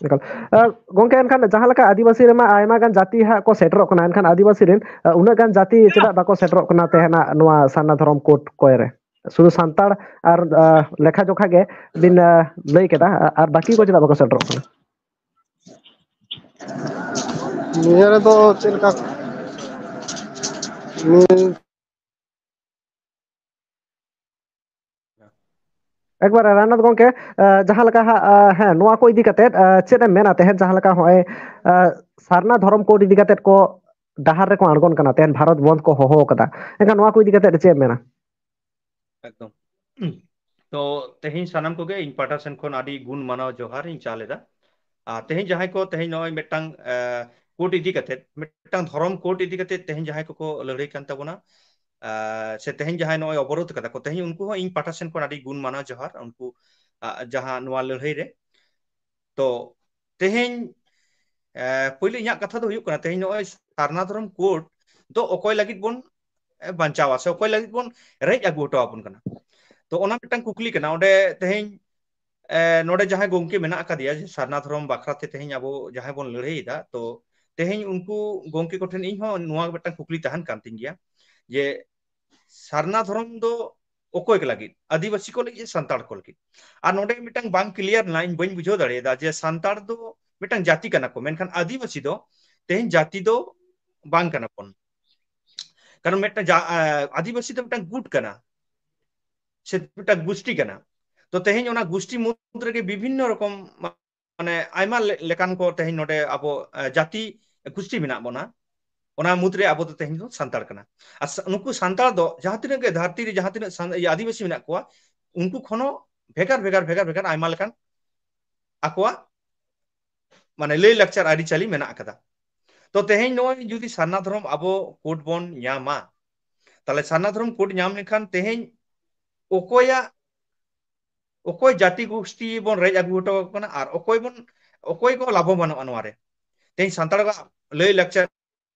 ᱮᱠᱟᱞ᱾ ᱟ, ᱜᱚᱝᱠᱮ, ᱮᱱᱠᱷᱟᱱ ᱡᱟᱦᱟᱸ ᱞᱮᱠᱟ ᱟᱹᱫᱤᱵᱟᱹᱥᱤ ᱨᱮᱢᱟ ᱟᱭᱢᱟ ᱜᱟᱱ ᱡᱟᱹᱛᱤ ᱦᱟᱸᱜ ᱠᱚ ᱥᱮᱴᱮᱨᱚᱜ ᱠᱟᱱᱟ, ᱮᱱᱠᱷᱟᱱ ᱟᱹᱫᱤᱵᱟᱹᱥᱤ ᱨᱮᱱ, ᱟ, ᱩᱱᱟᱹᱜ ᱜᱟᱱ ᱡᱟᱹᱛᱤ ᱪᱮᱫᱟᱜ ᱵᱟᱠᱚ ᱥᱮᱴᱮᱨᱚᱜ ᱠᱟᱱᱟ ᱛᱮᱦᱮᱧᱟᱜ ᱱᱚᱣᱟ ᱥᱟᱨᱱᱟ ᱫᱷᱚᱨᱚᱢ ᱠᱳᱰ ᱠᱚᱭ ᱨᱮ? ᱥᱩᱫᱷᱩ ᱥᱟᱱᱛᱟᱲ ᱟᱨ, ᱟ, ᱞᱮᱠᱷᱟ ᱡᱚᱠᱷᱟ ᱜᱮ ᱵᱤᱱ, ᱟ, ᱞᱟᱹᱭ ᱠᱮᱫᱟ, ᱟ-, ᱟᱨ ᱵᱟᱹᱠᱤ ᱠᱚ ᱪᱮᱫᱟᱜ ᱵᱟᱠᱚ ᱥᱮᱴᱮᱨᱚᱜ ᱠᱟᱱᱟ? ᱱᱤᱭᱟᱹ ᱨᱮᱫᱚ ᱪᱮᱫ ᱞᱮᱠᱟ? ᱱᱤᱭᱟᱹ ᱮᱠᱵᱟᱨᱮ ᱨᱟᱭᱱᱟᱛᱷ ᱜᱚᱢᱠᱮ, ᱟᱸ, ᱡᱟᱦᱟᱸ ᱞᱮᱠᱟ ᱦᱟᱸᱜ, ᱟᱸ, ᱦᱮᱸ, ᱱᱚᱣᱟ ᱠᱚ ᱤᱫᱤ ᱠᱟᱛᱮᱫ, ᱟᱸ, ᱪᱮᱫ ᱮᱢ ᱢᱮᱱᱟ ᱛᱮᱦᱮᱧ, ᱡᱟᱦᱟᱸ ᱞᱮᱠᱟ ᱦᱚᱸᱜᱼᱚᱭ, ᱟᱸ, ᱥᱟᱨᱱᱟ ᱫᱷᱚᱨᱚᱢ ᱠᱳᱰ ᱤᱫᱤ ᱠᱟᱛᱮᱫ ᱠᱚ ᱰᱟᱦᱟᱨ ᱨᱮᱠᱚ ᱟᱬᱜᱚᱱ ᱠᱟᱱᱟ, ᱛᱮᱦᱮᱧ ᱵᱷᱟᱨᱚᱛ ᱵᱚᱱᱫᱷ ᱠᱚ ᱦᱚᱦᱚ ᱟᱠᱟᱫᱟ, ᱮᱱᱠᱷᱟᱱ ᱱᱚᱣᱟ ᱠᱚ ᱤᱫᱤ ᱠᱟᱛᱮᱫ ᱪᱮᱫ ᱮᱢ ᱢᱮᱱᱟ? ᱮᱠᱫᱚᱢ᱾ ᱛᱚ ᱛᱮᱦᱮᱧ ᱥᱟᱱᱟᱢ ᱠᱚᱜᱮ ᱤᱧ ᱯᱟᱦᱴᱟ ᱥᱮᱱ ᱠᱷᱚᱱ ᱟᱹᱰᱤ ᱜᱩᱱ ᱢᱟᱱᱟᱣ ᱡᱚᱦᱟᱨ ᱤᱧ ᱪᱟᱞ ᱮᱫᱟ᱾ ᱟᱨ ᱛᱮᱦᱮᱧ ᱡᱟᱦᱟᱸᱭ ᱠᱚ ᱛᱮᱦᱮᱧ ᱱᱚᱜᱼᱚᱭ ᱢᱤᱫᱴᱟᱝ, ᱟᱸ, ᱠᱳᱰ ᱤᱫᱤ ᱠᱟᱛᱮᱫ, ᱢᱤᱫᱴᱟᱝ ᱫᱷᱚᱨᱚᱢ ᱠᱳᱰ ᱤᱫᱤ ᱠᱟᱛᱮᱫ ᱛᱮᱦᱮᱧ ᱡᱟᱦᱟᱸᱭ ᱠᱚᱠᱚ ᱞᱟᱹᱲᱦᱟᱹᱭ ᱠᱟᱱ ᱛᱟᱵᱚᱱᱟ, ᱟᱸ, ᱥᱮ ᱛᱮᱦᱮᱧ ᱡᱟᱦᱟᱸᱭ ᱱᱚᱜᱼᱚᱭ ᱚᱵᱚᱨᱳᱫᱷ ᱠᱟᱫᱟ ᱠᱚ, ᱛᱮᱦᱮᱧ ᱩᱱᱠᱩ ᱦᱚᱸ ᱤᱧ ᱯᱟᱦᱴᱟ ᱥᱮᱱ ᱠᱷᱚᱱ ᱟᱹᱰᱤ ᱜᱩᱱ ᱢᱟᱱᱟᱣ ᱡᱚᱦᱟᱨ᱾ ᱩᱱᱠᱩ, ᱟᱸ, ᱡᱟᱦᱟᱸ ᱱᱚᱣᱟ ᱞᱟᱹᱲᱦᱟᱹᱭ ᱨᱮ, ᱛᱚ ᱛᱮᱦᱮᱧ, ᱮ, ᱯᱳᱭᱞᱳ ᱤᱧᱟᱹᱜ ᱠᱟᱛᱷᱟ ᱫᱚ ᱦᱩᱭᱩᱜ ᱠᱟᱱᱟ, ᱛᱮᱦᱮᱧ ᱱᱚᱜᱼᱚᱭ ᱥᱟᱨᱱᱟ ᱫᱷᱚᱨᱚᱢ ᱠᱳᱰ ᱫᱚ ᱚᱠᱚᱭ ᱞᱟᱹᱜᱤᱫ ᱵᱚᱱ, ᱮ, ᱵᱟᱧᱪᱟᱣᱟ ᱥᱮ ᱚᱠᱚᱭ ᱞᱟᱹᱜᱤᱫ ᱵᱚᱱ ᱨᱮᱡ ᱟᱹᱜᱩ ᱦᱚᱴᱚ ᱟᱵᱚᱱ ᱠᱟᱱᱟ? ᱛᱚ ᱚᱱᱟ ᱢᱤᱫᱴᱟᱝ ᱠᱩᱠᱞᱤ ᱠᱟᱱᱟ᱾ ᱚᱸᱰᱮ ᱛᱮᱦᱮᱧ, ᱮ, ᱱᱚᱰᱮ ᱡᱟᱦᱟᱸᱭ ᱜᱚᱢᱠᱮ ᱢᱮᱱᱟᱜ ᱟᱠᱟᱫᱮᱭᱟ, ᱡᱮ ᱥᱟᱨᱱᱟ ᱫᱷᱚᱨᱚᱢ ᱵᱟᱠᱷᱨᱟ ᱛᱮ ᱛᱮᱦᱮᱧ ᱟᱵᱚ ᱡᱟᱦᱟᱸᱭ ᱵᱚᱱ ᱞᱟᱹᱲᱦᱟᱹᱭ ᱮᱫᱟ, ᱛᱚ ᱛᱮᱦᱮᱧ ᱩᱱᱠᱩ ᱜᱚᱢᱠᱮ ᱠᱚᱴᱷᱮᱱ ᱤᱧ ᱦᱚᱸ ᱱᱚᱣᱟ ᱢᱤᱫᱴᱟᱝ ᱠᱩᱠᱞᱤ ᱛᱟᱦᱮᱱ ᱠᱟᱱ ᱛᱤᱧ ᱜᱮᱭᱟ, ᱡᱮ ᱥᱟᱨᱱᱟ ᱫᱷᱚᱨᱚᱢ ᱫᱚ ᱚᱠᱚᱭ ᱠᱚ ᱞᱟᱹᱜᱤᱫ? ᱟᱹᱫᱤᱵᱟᱹᱥᱤ ᱠᱚ ᱞᱟᱹᱜᱤᱫ ᱥᱮ ᱥᱟᱱᱛᱟᱲ ᱠᱚ ᱞᱟᱹᱜᱤᱫ? ᱟᱨ ᱱᱚᱰᱮ ᱢᱤᱫᱴᱟᱝ ᱵᱟᱝ ᱠᱞᱤᱭᱟᱨ ᱞᱮᱱᱟ, ᱤᱧ ᱵᱟᱹᱧ ᱵᱩᱡᱷᱟᱹᱣ ᱫᱟᱲᱮᱭᱟᱫᱟ ᱡᱮ ᱥᱟᱱᱛᱟᱲ ᱫᱚ ᱢᱤᱫᱴᱟᱝ ᱡᱟᱹᱛᱤ ᱠᱟᱱᱟ ᱠᱚ, ᱢᱮᱱᱠᱷᱟᱱ ᱟᱹᱫᱤᱵᱟᱹᱥᱤ ᱫᱚ ᱛᱮᱦᱮᱧ ᱡᱟᱹᱛᱤ ᱫᱚ ᱵᱟᱝ ᱠᱟᱱᱟ ᱵᱚᱱ᱾ ᱠᱟᱨᱚᱱ ᱢᱤᱫᱴᱟᱝ ᱡᱟ-, ᱟ-, ᱟᱹᱫᱤᱵᱟᱹᱥᱤ ᱫᱚ ᱢᱤᱫᱴᱟᱝ ᱜᱩᱴ ᱠᱟᱱᱟ, ᱥᱮ ᱢᱤᱫᱴᱟᱝ ᱜᱩᱥᱴᱤ ᱠᱟᱱᱟ᱾ ᱛᱚ ᱛᱮᱦᱮᱧ ᱚᱱᱟ ᱜᱩᱥᱴᱤ ᱢᱩᱫᱽ ᱨᱮᱜᱮ ᱵᱤᱵᱷᱤᱱᱱᱚ ᱨᱚᱠᱚᱢ, ᱢᱟᱱᱮ ᱟᱭᱢᱟ ᱞᱮ-, ᱞᱮᱠᱟᱱ ᱠᱚ ᱛᱮᱦᱮᱧ ᱱᱚᱰᱮ ᱟᱵᱚ, ᱟ, ᱡᱟᱹᱛᱤ ᱜᱩᱥᱴᱤ ᱢᱮᱱᱟᱜ ᱵᱚᱱᱟ, ᱚᱱᱟ ᱢᱩᱫᱽᱨᱮ ᱟᱵᱚ ᱫᱚ ᱛᱮᱦᱮᱧ ᱫᱚ ᱥᱟᱱᱛᱟᱲ ᱠᱟᱱᱟ᱾ ᱟᱨ ᱥᱟ-, ᱱᱩᱠᱩ ᱥᱟᱱᱛᱟᱲ ᱫᱚ ᱡᱟᱦᱟᱸ ᱛᱤᱱᱟᱹᱜ ᱜᱮ ᱫᱷᱟᱹᱨᱛᱤ ᱨᱮ ᱡᱟᱦᱟᱸ ᱛᱤᱱᱟᱹᱜ ᱥᱟᱱ-, ᱤᱭᱟᱹ, ᱟᱹᱫᱤᱵᱟᱹᱥᱤ ᱢᱮᱱᱟᱜ ᱠᱚᱣᱟ, ᱩᱱᱠᱩ ᱠᱷᱚᱱ ᱦᱚᱸ ᱵᱷᱮᱜᱟᱨ ᱵᱷᱮᱜᱟᱨ ᱵᱷᱮᱜᱟᱨ ᱵᱷᱮᱜᱟᱨ ᱟᱭᱢᱟ ᱞᱮᱠᱟᱱ ᱟᱠᱚᱣᱟᱜ, ᱢᱟᱱᱮ, ᱞᱟᱹᱭ ᱞᱟᱠᱪᱟᱨ ᱟᱹᱨᱤᱪᱟᱹᱞᱤ ᱢᱮᱱᱟᱜ ᱟᱠᱟᱫᱟ᱾ ᱛᱚ ᱛᱮᱦᱮᱧ ᱱᱚᱜᱼᱚᱭ ᱡᱩᱫᱤ ᱥᱟᱨᱱᱟ ᱫᱷᱚᱨᱚᱢ ᱟᱵᱚ ᱠᱳᱰ ᱵᱚᱱ ᱧᱟᱢᱟ, ᱛᱟᱦᱞᱮ ᱥᱟᱨᱱᱟ ᱫᱷᱚᱨᱚᱢ ᱠᱳᱰ ᱧᱟᱢ ᱞᱮᱱᱠᱷᱟᱱ ᱛᱮᱦᱮᱧ ᱚᱠᱚᱭᱟᱜ, ᱚᱠᱚᱭ ᱡᱟᱹᱛᱤ ᱜᱳᱥᱴᱤ ᱵᱚᱱ ᱨᱮᱡ ᱟᱹᱜᱩ ᱦᱚᱴᱚ ᱟᱠᱚ ᱠᱟᱱᱟ ᱟᱨ ᱚᱠᱚᱭ ᱵᱚᱱ, ᱚᱠᱚᱭ ᱠᱚ ᱞᱟᱵᱷᱚᱵᱟᱱᱚᱜᱼᱟ ᱱᱚᱣᱟ ᱨᱮ? ᱛᱮᱦᱮᱧ ᱥᱟᱱᱛᱟᱲ ᱠᱚᱣᱟᱜ ᱞᱟᱹᱭ ᱞᱟᱠᱪᱟᱨ,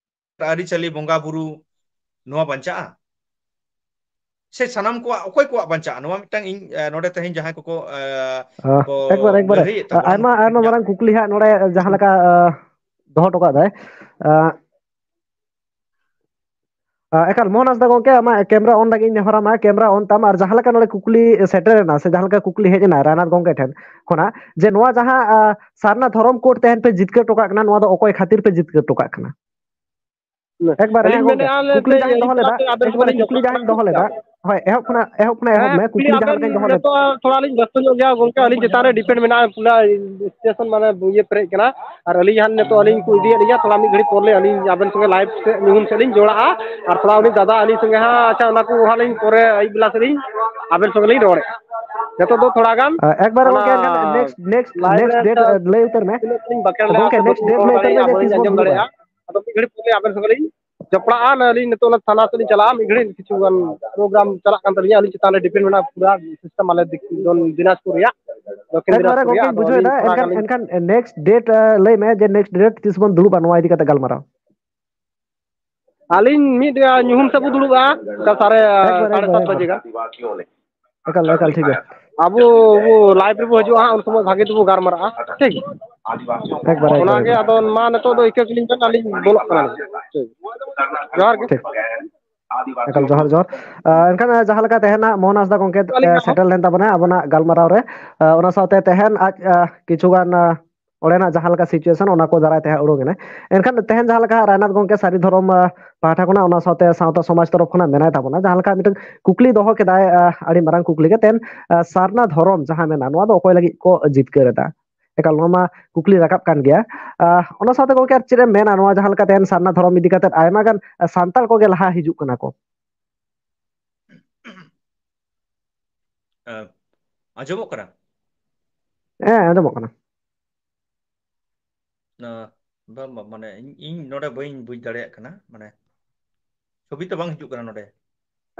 ᱟᱹᱨᱤᱪᱟᱹᱞᱤ, ᱵᱚᱸᱜᱟ ᱵᱩᱨᱩ, ᱱᱚᱣᱟ ᱵᱟᱧᱪᱟᱜᱼᱟ? ᱥᱮ ᱥᱟᱱᱟᱢ ᱠᱚᱣᱟᱜ, ᱚᱠᱚᱭ ᱠᱚᱣᱟᱜ ᱵᱟᱧᱪᱟᱜᱼᱟ? ᱱᱚᱣᱟ ᱢᱤᱫᱴᱟᱝ ᱤᱧ, ᱮ, ᱱᱚᱰᱮ ᱛᱮᱦᱮᱧ ᱡᱟᱦᱟᱸᱭ ᱠᱚᱠᱚ, ᱮ, ᱠᱚ ᱮᱠᱵᱟᱨ, ᱮᱠᱵᱟᱨ᱾ ᱞᱟᱹᱲᱦᱟᱹᱭᱮᱫ ᱛᱟᱵᱚᱱᱟ, ᱟᱭᱢᱟ, ᱱᱩᱠᱩ ᱟᱭᱢᱟ ᱤᱧᱟᱹᱜ ᱢᱟᱨᱟᱝ ᱠᱩᱠᱞᱤ ᱦᱟᱸᱜ ᱱᱚᱰᱮ ᱡᱟᱦᱟᱸ ᱞᱮᱠᱟ, ᱮ, ᱫᱚᱦᱚ ᱦᱚᱴᱚ ᱠᱟᱜ ᱫᱟᱭ, ᱮ, ᱮᱠᱟᱞ, ᱢᱳᱦᱚᱱ ᱦᱟᱸᱥᱫᱟ ᱜᱚᱝᱠᱮ, ᱟᱢᱟᱜ ᱠᱮᱢᱨᱟ ᱚᱱ ᱞᱟᱹᱜᱤᱫ ᱤᱧ ᱱᱮᱦᱚᱨᱟᱢᱟ, ᱠᱮᱢᱨᱟ ᱚᱱ ᱛᱟᱢ᱾ ᱟᱨ ᱡᱟᱦᱟᱸ ᱞᱮᱠᱟ ᱱᱚᱰᱮ ᱠᱩᱠᱞᱤ ᱥᱮᱴᱮᱨ ᱮᱱᱟ, ᱥᱮ ᱡᱟᱦᱟᱸ ᱞᱮᱠᱟ ᱠᱩᱠᱞᱤ ᱦᱮᱡ ᱮᱱᱟ ᱨᱟᱭᱱᱟᱛᱷ ᱜᱚᱝᱠᱮ ᱴᱷᱮᱱ ᱠᱷᱚᱱᱟᱜ, ᱡᱮ ᱱᱚᱣᱟ ᱡᱟᱦᱟᱸ ᱥᱟᱨᱱᱟ ᱫᱷᱚᱨᱚᱢ ᱠᱳᱰ ᱛᱮᱦᱮᱧ ᱯᱮ ᱡᱤᱛᱠᱟᱹᱨ ᱦᱚᱴᱚ ᱠᱟᱜ ᱠᱟᱱᱟ, ᱱᱚᱣᱟ ᱫᱚ ᱚᱠᱚᱭ ᱠᱷᱟᱹᱛᱤᱨ ᱯᱮ ᱡᱤᱛᱠᱟᱹᱨ ᱦᱚᱴᱚ ᱠᱟᱜ ᱠᱟᱱᱟ? ᱮᱠᱵᱟᱨᱮ, ᱦᱮᱸ ᱜᱚᱝᱠᱮ, ᱠᱩᱠᱞᱤ ᱡᱟᱦᱟᱸᱧ ᱫᱚᱦᱚ ᱞᱮᱫᱟ, ᱮᱠᱵᱟᱨᱮ ᱠᱩᱠᱞᱤ ᱡᱟᱦᱟᱸᱧ ᱫᱚᱦᱚ ᱞᱮᱫᱟ᱾ ᱦᱳᱭ, ᱮᱦᱚᱵ ᱠᱷᱚᱱᱟᱜ, ᱮᱦᱚᱵ ᱠᱷᱚᱱᱟᱜ ᱮᱦᱚᱵ ᱢᱮ, ᱠᱩᱠᱞᱤ ᱡᱟᱦᱟᱸ ᱞᱮᱠᱟᱧ ᱫᱚᱦᱚ ᱞᱮᱫᱟ᱾ ᱛᱷᱚᱲᱟ ᱞᱤᱧ ᱵᱮᱥᱛᱚ ᱧᱚᱜ ᱜᱮᱭᱟ ᱜᱚᱝᱠᱮ, ᱟᱹᱞᱤᱧ ᱪᱮᱛᱟᱱ ᱨᱮ ᱰᱤᱯᱮᱱᱰ ᱢᱮᱱᱟᱜᱼᱟ, ᱯᱩᱨᱟ ᱥᱴᱮᱥᱚᱱ ᱢᱟᱱᱮ ᱤᱭᱟᱹ ᱯᱮᱨᱮᱡ ᱠᱟᱱᱟ᱾ ᱟᱨ ᱟᱹᱞᱤᱧ ᱦᱟᱸᱜ ᱱᱤᱛᱚᱜ ᱟᱹᱞᱤᱧ ᱠᱚ ᱤᱫᱤᱭᱮᱫ ᱞᱤᱧᱟ, ᱛᱷᱚᱲᱟ ᱢᱤᱫ ᱜᱷᱟᱹᱲᱤᱡ ᱯᱚᱨ ᱞᱮ ᱟᱹᱞᱤᱧ ᱟᱵᱮᱱ ᱥᱚᱸᱜᱮ ᱞᱟᱭᱤᱵᱷ ᱥᱮᱫ ᱧᱩᱦᱩᱢ ᱥᱮᱫ ᱞᱤᱧ ᱡᱚᱲᱟᱜᱼᱟ᱾ ᱟᱨ ᱛᱷᱚᱲᱟ ᱩᱱᱤ ᱫᱟᱫᱟ ᱟᱹᱞᱤᱧ ᱥᱚᱸᱜᱮ ᱦᱟᱸᱜ, ᱟᱪᱪᱷᱟ, ᱚᱱᱟ ᱠᱚ ᱦᱟᱸᱜ ᱞᱤᱧ ᱯᱚᱨᱮ ᱟᱹᱭᱩᱵ ᱵᱮᱞᱟ ᱥᱮᱫ ᱞᱤᱧ ᱟᱵᱮᱱ ᱥᱚᱸᱜᱮ ᱞᱤᱧ ᱨᱚᱲᱮᱫᱼᱟ᱾ ᱱᱤᱛᱚᱜ ᱫᱚ ᱛᱷᱚᱲᱟ ᱜᱟᱱ ᱮᱠᱵᱟᱨᱮ ᱚᱱᱟ ᱜᱚᱝᱠᱮ, ᱮᱱᱠᱷᱟᱱ ᱱᱮᱠᱥᱴ, ᱱᱮᱠᱥᱴ, ᱞᱟᱭᱤᱵᱷ ᱱᱮᱠᱥᱴ ᱨᱮ ᱰᱮᱴ ᱞᱟᱹᱭ ᱩᱛᱟᱹᱨ ᱢᱮ᱾ ᱛᱤᱱᱟᱹᱜ ᱞᱤᱧ ᱵᱟᱠᱷᱮᱲ ᱞᱮᱱ ᱜᱚᱝᱠᱮ, ᱛᱮᱠᱚ ᱱᱮᱠᱥᱴ ᱨᱚᱲ ᱰᱮᱴ ᱞᱟᱹᱭ ᱩᱛᱟᱹᱨ ᱢᱮ ᱫᱟᱲᱮᱭᱟᱜᱼᱟ, ᱡᱮ ᱵᱟᱹᱞᱤᱧ ᱛᱤᱥ ᱵᱚᱱ ᱟᱸᱡᱚᱢ ᱫᱩᱲᱩᱵᱼᱟ? ᱫᱟᱲᱮᱭᱟᱜᱼᱟ᱾ ᱟᱫᱚ ᱢᱤᱫ ᱜᱷᱟᱹᱲᱤᱡ ᱯᱚᱨᱮ ᱟᱵᱮᱱ ᱥᱚᱸᱜᱮ ᱞᱤᱧ ᱡᱚᱯᱲᱟᱜᱼᱟ᱾ ᱟᱹᱞᱤᱧ ᱱᱤᱛᱚᱜ ᱚᱱᱟ ᱛᱷᱟᱱᱟ ᱥᱮᱫ ᱞᱤᱧ ᱪᱟᱞᱟᱜᱼᱟ, ᱢᱤᱫ ᱜᱷᱟᱹᱲᱤᱡ ᱠᱤᱪᱷᱩ ᱜᱟᱱ ᱯᱨᱳᱜᱨᱟᱢ ᱪᱟᱞᱟᱜ ᱠᱟᱱ ᱛᱟᱹᱞᱤᱧᱟ, ᱟᱹᱞᱤᱧ ᱪᱮᱛᱟᱱ ᱨᱮ ᱰᱤᱯᱮᱱᱰ ᱢᱮᱱᱟᱜᱼᱟ ᱯᱩᱨᱟ ᱥᱤᱥᱴᱮᱢ ᱟᱞᱮ ᱫᱤᱠ-, ᱫᱚ ᱫᱤᱱᱟᱡᱽᱯᱩᱨ ᱨᱮᱭᱟᱜ, ᱫᱚᱠᱠᱷᱤᱱ ᱮᱠᱵᱟᱨᱮ ᱫᱤᱱᱟᱡᱽᱯᱩᱨ ᱨᱮᱭᱟᱜ᱾ ᱜᱚᱝᱠᱮᱧ ᱟᱫᱚ ᱵᱩᱡᱷᱟᱹᱣ ᱟᱹᱞᱤᱧ ᱮᱫᱟ, ᱛᱷᱚᱲᱟ ᱜᱟᱱ ᱮᱱᱠᱷᱟᱱ, ᱞᱤᱧ ᱮᱱᱠᱷᱟᱱ ᱱᱮᱠᱥᱴ ᱰᱮᱴ, ᱟᱸ, ᱞᱟᱹᱭ ᱢᱮ ᱡᱮ ᱱᱮᱠᱥᱴ ᱰᱮᱴ ᱛᱤᱥ ᱵᱚᱱ ᱫᱩᱲᱩᱵᱼᱟ ᱱᱚᱣᱟ ᱤᱫᱤ ᱠᱟᱛᱮ ᱜᱟᱞᱢᱟᱨᱟᱣ? ᱟᱹᱞᱤᱧ ᱢᱤᱫ, ᱟᱸ, ᱧᱩᱦᱩᱢ ᱥᱮᱫ ᱵᱚ ᱫᱩᱲᱩᱵᱼᱟ, ᱚᱱᱠᱟ ᱥᱟᱲᱮ, ᱮᱠᱵᱟᱨᱮ, ᱥᱟᱲᱮ ᱮᱠᱵᱟᱨᱮ, ᱥᱟᱛ ᱵᱟᱡᱮ ᱮᱠᱵᱟᱨᱮ᱾ ᱜᱟᱱ᱾ ᱮᱠᱟᱞ, ᱮᱠᱟᱞ, ᱴᱷᱤᱠ ᱜᱮᱭᱟ᱾ ᱟᱵᱚ, ᱟᱵᱚ ᱞᱟᱭᱤᱵᱷ ᱨᱮᱵᱚ ᱦᱤᱡᱩᱜᱼᱟ ᱦᱟᱸᱜ, ᱩᱱ ᱥᱚᱢᱚᱭ ᱵᱷᱟᱜᱮ ᱛᱮᱵᱚ ᱜᱟᱞᱢᱟᱨᱟᱜᱼᱟ, ᱴᱷᱤᱠ? ᱮᱠᱵᱟᱨᱮ, ᱮᱠᱵᱟᱨᱮ, ᱚᱱᱟᱜᱮ ᱮᱠᱵᱟᱨᱮ᱾ ᱟᱫᱚ ᱢᱟ ᱱᱤᱛᱚᱜ ᱫᱚ ᱤᱠᱟᱹ ᱜᱮᱞᱤᱧ ᱢᱮᱱᱟ, ᱟᱹᱞᱤᱧ ᱵᱚᱞᱚᱜ ᱠᱟᱱᱟᱞᱤᱧ᱾ ᱴᱷᱤᱠ᱾ ᱡᱚᱦᱟᱨ ᱜᱮ᱾ ᱴᱷᱤᱠ᱾ ᱮᱠᱟᱞ ᱡᱚᱦᱟᱨ, ᱡᱚᱦᱟᱨ᱾ ᱟᱸ, ᱮᱱᱠᱷᱟᱱ, ᱟᱸ, ᱡᱟᱦᱟᱸ ᱞᱮᱠᱟ ᱛᱮᱦᱮᱧ ᱦᱟᱸᱜ ᱢᱳᱦᱚᱱ ᱦᱟᱸᱥᱫᱟ ᱜᱚᱢᱠᱮ, ᱟᱹᱞᱤᱧ ᱟᱸ, ᱦᱚᱸ᱾ ᱥᱮᱴᱮᱨ ᱞᱮᱱ ᱛᱟᱵᱚᱱᱟ ᱟᱵᱚᱱᱟᱜ ᱜᱟᱞᱢᱟᱨᱟᱣ ᱨᱮ, ᱟᱸ, ᱚᱱᱟ ᱥᱟᱶᱛᱮ ᱛᱮᱦᱮᱧ ᱟᱡ, ᱟᱸ, ᱠᱤᱪᱷᱩ ᱜᱟᱱ, ᱟᱸ, ᱚᱸᱰᱮᱱᱟᱜ ᱡᱟᱦᱟᱸ ᱞᱮᱠᱟ situation, ᱚᱱᱟ ᱠᱚ ᱫᱟᱨᱟᱭ ᱛᱮ ᱦᱟᱸᱜ ᱩᱰᱩᱝ ᱮᱱᱟᱭ᱾ ᱮᱱᱠᱷᱟᱱ ᱛᱮᱦᱮᱧ ᱡᱟᱦᱟᱸ ᱞᱮᱠᱟ ᱦᱟᱸᱜ ᱨᱟᱭᱱᱟᱛᱷ ᱜᱚᱢᱠᱮ ᱥᱟᱹᱨᱤ ᱫᱷᱚᱨᱚᱢ, ᱟᱸ, ᱯᱟᱦᱴᱟ ᱠᱷᱚᱱᱟᱜ, ᱚᱱᱟ ᱥᱟᱶᱛᱮ ᱥᱟᱶᱛᱟ ᱥᱚᱢᱟᱡᱽ ᱛᱚᱨᱚᱯ ᱠᱷᱚᱱᱟᱜ ᱢᱮᱱᱟᱭ ᱛᱟᱵᱚᱱᱟ, ᱡᱟᱦᱟᱸ ᱞᱮᱠᱟ ᱢᱤᱫᱴᱟᱝ ᱠᱩᱠᱞᱤ ᱫᱚᱦᱚ ᱠᱮᱫᱟᱭ, ᱟᱸ, ᱟᱹᱰᱤ ᱢᱟᱨᱟᱝ ᱠᱩᱠᱞᱤ ᱜᱮ, ᱛᱮᱦᱮᱧ, ᱟᱸ, ᱥᱟᱨᱱᱟ ᱫᱷᱚᱨᱚᱢ ᱡᱟᱦᱟᱸ ᱢᱮᱱᱟᱜᱼᱟ, ᱱᱚᱣᱟ ᱫᱚ ᱚᱠᱚᱭ ᱞᱟᱹᱜᱤᱫ ᱠᱚ ᱡᱤᱛᱠᱟᱹᱨ ᱮᱫᱟ? ᱮᱠᱟᱞ, ᱱᱚᱣᱟ ᱢᱟ ᱠᱩᱠᱞᱤ ᱨᱟᱠᱟᱵ ᱠᱟᱱ ᱜᱮᱭᱟ᱾ ᱟᱸ, ᱚᱱᱟ ᱥᱟᱶᱛᱮ ᱜᱚᱢᱠᱮ ᱟᱨ ᱪᱮᱫ ᱮᱢ ᱢᱮᱱᱟ, ᱱᱚᱣᱟ ᱡᱟᱦᱟᱸ ᱞᱮᱠᱟ ᱛᱮᱦᱮᱧ ᱥᱟᱨᱱᱟ ᱫᱷᱚᱨᱚᱢ ᱤᱫᱤ ᱠᱟᱛᱮᱫ ᱟᱭᱢᱟ ᱜᱟᱱ ᱥᱟᱱᱛᱟᱲ ᱠᱚᱜᱮ ᱞᱟᱦᱟ ᱦᱤᱡᱩᱜ ᱠᱟᱱᱟ ᱠᱚ᱾ ᱮᱸ, ᱟᱸᱡᱚᱢᱚᱜ ᱠᱟᱱᱟ? ᱦᱮᱸ, ᱟᱸᱡᱚᱢᱚᱜ ᱠᱟᱱᱟ᱾ ᱟᱸ, ᱵᱟᱝ, ᱵᱟᱝ, ᱢᱟᱱᱮ ᱤᱧ, ᱤᱧ ᱱᱚᱰᱮ ᱵᱟᱹᱧ ᱵᱩᱡᱽ ᱫᱟᱲᱮᱭᱟᱜ ᱠᱟᱱᱟ, ᱢᱟᱱᱮ ᱪᱷᱚᱵᱤ ᱛᱚ ᱵᱟᱝ ᱦᱤᱡᱩᱜ ᱠᱟᱱᱟ ᱱᱚᱰᱮ᱾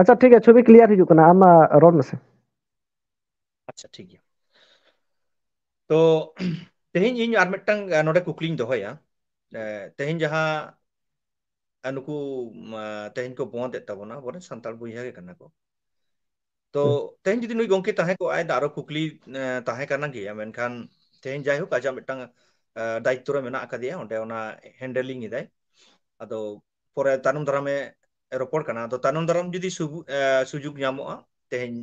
ᱟᱪᱪᱷᱟ, ᱴᱷᱤᱠ ᱜᱮᱭᱟ, ᱪᱷᱚᱵᱤ ᱠᱞᱤᱭᱟᱨ ᱦᱤᱡᱩᱜ ᱠᱟᱱᱟ, ᱟᱢ, ᱟᱸ, ᱨᱚᱲ ᱢᱮᱥᱮ᱾ ᱟᱪᱪᱷᱟ, ᱴᱷᱤᱠ ᱜᱮᱭᱟ᱾ ᱛᱚ, ᱛᱮᱦᱮᱧ ᱤᱧ ᱟᱨ ᱢᱤᱫᱴᱟᱝ, ᱟᱸ, ᱱᱚᱰᱮ ᱠᱩᱠᱞᱤᱧ ᱫᱚᱦᱚᱭᱟ᱾ ᱮ, ᱛᱮᱦᱮᱧ ᱡᱟᱦᱟᱸ, ᱟᱸ, ᱱᱩᱠᱩ, ᱢᱟ, ᱛᱮᱦᱮᱧ ᱠᱚ ᱵᱚᱸᱫ ᱮᱫ ᱛᱟᱵᱚᱱᱟ, ᱟᱵᱚᱨᱮᱱ ᱥᱟᱱᱛᱟᱲ ᱵᱚᱭᱦᱟ ᱜᱮ ᱠᱟᱱᱟ ᱠᱚ᱾ ᱛᱚ, ᱦᱩᱸ᱾ ᱛᱮᱦᱮᱧ ᱡᱩᱫᱤ ᱱᱩᱭ ᱜᱚᱢᱠᱮ ᱛᱟᱦᱮᱸ ᱠᱚᱜᱼᱟᱭ, ᱟᱨᱚ ᱠᱩᱠᱞᱤ, ᱮ, ᱛᱟᱦᱮᱸ ᱠᱟᱱᱟ ᱜᱮᱭᱟ, ᱢᱮᱱᱠᱷᱟᱱ ᱛᱮᱦᱮᱧ ᱡᱟᱭᱦᱳᱠ ᱟᱡᱟᱜ ᱢᱤᱫᱴᱟᱝ, ᱮ, ᱫᱟᱭᱤᱛᱛᱚ ᱨᱮ ᱢᱮᱱᱟᱜ ᱟᱠᱟᱫᱮᱭᱟ, ᱚᱸᱰᱮ ᱚᱱᱟ ᱦᱮᱱᱰᱮᱞᱤᱝ ᱮᱫᱟᱭ᱾ ᱟᱫᱚ ᱯᱚᱨᱮ ᱛᱟᱭᱱᱚᱢ ᱫᱟᱨᱟᱢᱮ ᱨᱚᱯᱚᱲ ᱠᱟᱱᱟ᱾ ᱟᱫᱚ ᱛᱟᱭᱱᱚᱢ ᱫᱟᱨᱟᱢ ᱡᱩᱫᱤ ᱥᱩᱵᱩ-, ᱮ, ᱥᱩᱡᱩᱜ ᱧᱟᱢᱚᱜᱼᱟ ᱛᱮᱦᱮᱧ,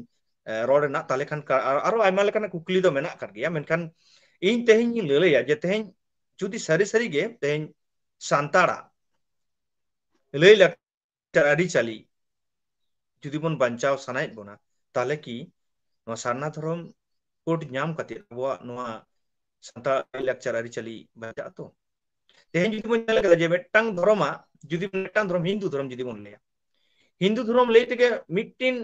ᱮ, ᱨᱚᱲ ᱨᱮᱱᱟᱜ, ᱛᱟᱦᱚᱞᱮ ᱠᱷᱟᱱ ᱠᱟ-, ᱟᱨ-, ᱟᱨᱚ ᱟᱭᱢᱟ ᱞᱮᱠᱟᱱᱟᱜ ᱠᱩᱠᱞᱤ ᱫᱚ ᱢᱮᱱᱟᱜ ᱟᱠᱟᱫ ᱜᱮᱭᱟ᱾ ᱢᱮᱱᱠᱷᱟᱱ ᱤᱧ ᱛᱮᱦᱮᱧ ᱤᱧ ᱞᱟᱹᱞᱟᱹᱭᱟ ᱡᱮ ᱛᱮᱦᱮᱧ ᱡᱩᱫᱤ ᱥᱟᱹᱨᱤ ᱥᱟᱹᱨᱤ ᱜᱮ ᱛᱮᱦᱮᱧ ᱥᱟᱱᱛᱟᱲᱟᱜ ᱞᱟᱹᱭ ᱞᱟᱠᱪᱟᱨ ᱟᱹᱨᱤᱪᱟᱹᱞᱤ ᱡᱩᱫᱤ ᱵᱚᱱ ᱵᱟᱧᱪᱟᱣ ᱥᱟᱱᱟᱭᱮᱫ ᱵᱚᱱᱟ, ᱛᱟᱦᱚᱞᱮ ᱠᱤ ᱱᱚᱣᱟ ᱥᱟᱨᱱᱟ ᱫᱷᱚᱨᱚᱢ ᱠᱳᱰ ᱧᱟᱢ ᱠᱟᱛᱮ ᱟᱵᱚᱣᱟᱜ ᱱᱚᱣᱟ ᱥᱟᱱᱛᱟᱲ ᱞᱟᱠᱪᱟᱨ ᱟᱹᱨᱤᱪᱟᱹᱞᱤ ᱵᱟᱧᱪᱟᱜᱼᱟ ᱛᱚ? ᱛᱮᱦᱮᱧ ᱡᱩᱫᱤ ᱵᱚᱱ ᱧᱮᱞ ᱠᱟᱫᱟ ᱡᱮ ᱢᱤᱫᱴᱟᱝ ᱫᱷᱚᱨᱚᱢᱟᱜ, ᱡᱩᱫᱤ ᱢᱤᱫᱴᱟᱝ ᱫᱷᱚᱨᱚᱢ, ᱦᱤᱱᱫᱩ ᱫᱷᱚᱨᱚᱢ ᱡᱩᱫᱤ ᱵᱚᱱ ᱞᱟᱹᱭᱟ, ᱦᱤᱱᱫᱩ ᱫᱷᱚᱨᱚᱢ ᱞᱟᱹᱭ ᱛᱮᱜᱮ ᱢᱤᱫᱴᱤᱱ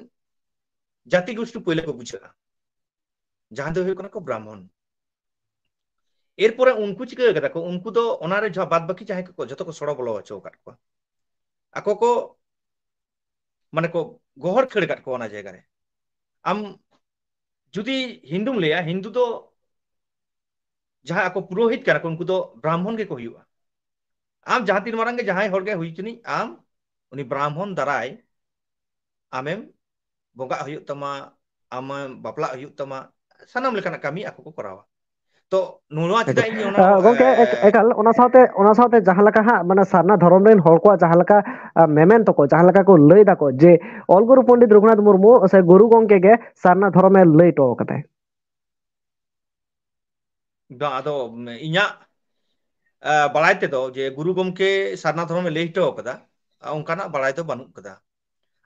ᱡᱟᱹᱛᱤ ᱜᱳᱥᱴᱤ ᱯᱳᱭᱞᱳ ᱠᱚ ᱵᱩᱡᱷᱟᱹᱜᱼᱟ, ᱡᱟᱦᱟᱸ ᱫᱚ ᱦᱩᱭᱩᱜ ᱠᱟᱱᱟ ᱠᱚ ᱵᱨᱟᱦᱢᱚᱱ᱾ ᱮᱨᱯᱚᱨᱮ ᱩᱱᱠᱩ ᱪᱤᱠᱟᱹ ᱠᱟᱫᱟ ᱠᱚ, ᱩᱱᱠᱩ ᱫᱚ ᱚᱱᱟᱨᱮ ᱡᱟᱦᱟᱸ ᱵᱟᱫ ᱵᱟᱹᱠᱤ ᱡᱟᱦᱟᱸᱭ ᱠᱚ ᱡᱷᱚᱛᱚ ᱠᱚ ᱥᱚᱲᱚ ᱵᱚᱞᱚ ᱦᱚᱪᱚ ᱟᱠᱟᱫ ᱠᱚᱣᱟ, ᱟᱠᱚ ᱠᱚ ᱢᱟᱱᱮ ᱠᱚ ᱜᱚᱦᱚᱲ ᱠᱷᱟᱹᱲ ᱟᱠᱟᱫ ᱠᱚᱣᱟ ᱚᱱᱟ ᱡᱟᱭᱜᱟ ᱨᱮ᱾ ᱟᱢ ᱡᱩᱫᱤ ᱦᱤᱱᱫᱩᱢ ᱞᱟᱹᱭᱟ, ᱦᱤᱱᱫᱩ ᱫᱚ ᱡᱟᱦᱟᱸ ᱟᱠᱚ ᱯᱩᱨᱳᱦᱤᱛ ᱠᱟᱱᱟ ᱠᱚ, ᱩᱱᱠᱩ ᱫᱚ ᱵᱨᱟᱦᱢᱚᱱ ᱜᱮᱠᱚ ᱦᱩᱭᱩᱜᱼᱟ᱾ ᱟᱢ ᱡᱟᱦᱟᱸ ᱛᱤᱱ ᱢᱟᱨᱟᱝ ᱜᱮ ᱡᱟᱦᱟᱸᱭ ᱦᱚᱲ ᱜᱮ ᱦᱩᱭ ᱦᱚᱪᱚᱱᱤᱡ, ᱟᱢ ᱩᱱᱤ ᱵᱨᱟᱦᱢᱚᱱ ᱫᱟᱨᱟᱭ ᱟᱢᱮᱢ ᱵᱚᱸᱜᱟᱜ ᱦᱩᱭᱩᱜ ᱛᱟᱢᱟ, ᱟᱢᱮᱢ ᱵᱟᱯᱞᱟᱜ ᱦᱩᱭᱩᱜ ᱛᱟᱢᱟ, ᱥᱟᱱᱟᱢ ᱞᱮᱠᱟᱱᱟᱜ ᱠᱟᱹᱢᱤ ᱟᱠᱚ ᱠᱚ ᱠᱚᱨᱟᱣᱟ᱾ ᱛᱚ ᱱᱚᱣᱟ ᱟᱪᱪᱷᱟ᱾ ᱪᱮᱫᱟᱜ ᱤᱧ ᱚᱱᱟ, ᱟᱸ, ᱜᱚᱝᱠᱮ, ᱮᱠ-, ᱮ, ᱮᱠᱟᱞ ᱚᱱᱟ ᱥᱟᱶᱛᱮ, ᱚᱱᱟ ᱥᱟᱶᱛᱮ ᱡᱟᱦᱟᱸ ᱞᱮᱠᱟ ᱦᱟᱸᱜ ᱢᱟᱱᱮ ᱥᱟᱨᱱᱟ ᱫᱷᱚᱨᱚᱢ ᱨᱮᱱ ᱦᱚᱲ ᱠᱚᱣᱟᱜ ᱡᱟᱦᱟᱸ ᱞᱮᱠᱟ, ᱟ, ᱢᱮᱢᱮᱱ ᱛᱟᱠᱚ, ᱡᱟᱦᱟᱸ ᱞᱮᱠᱟ ᱠᱚ ᱞᱟᱹᱭ ᱫᱟᱠᱚ ᱡᱮ ᱚᱞ ᱜᱩᱨᱩ ᱯᱚᱱᱰᱤᱛ ᱨᱚᱜᱷᱩᱱᱟᱛᱷ ᱢᱩᱨᱢᱩ ᱥᱮ ᱜᱩᱨᱩ ᱜᱚᱝᱠᱮ ᱜᱮ ᱥᱟᱨᱱᱟ ᱫᱷᱚᱨᱚᱢᱮ ᱞᱟᱹᱭ ᱦᱚᱴᱚ ᱠᱟᱫᱟᱭ᱾ ᱵᱟᱝ, ᱟᱫᱚ ᱤᱧᱟᱹᱜ, ᱟ, ᱵᱟᱲᱟᱭ ᱛᱮᱫᱚ ᱡᱮ ᱜᱩᱨᱩ ᱜᱚᱝᱠᱮ ᱥᱟᱨᱱᱟ ᱫᱷᱚᱨᱚᱢᱮ ᱞᱟᱹᱭ ᱦᱚᱴᱚ ᱠᱟᱫᱟ, ᱟ, ᱚᱱᱠᱟᱱᱟᱜ ᱵᱟᱲᱟᱭ ᱫᱚ ᱵᱟᱹᱱᱩᱜ ᱠᱟᱫᱟ᱾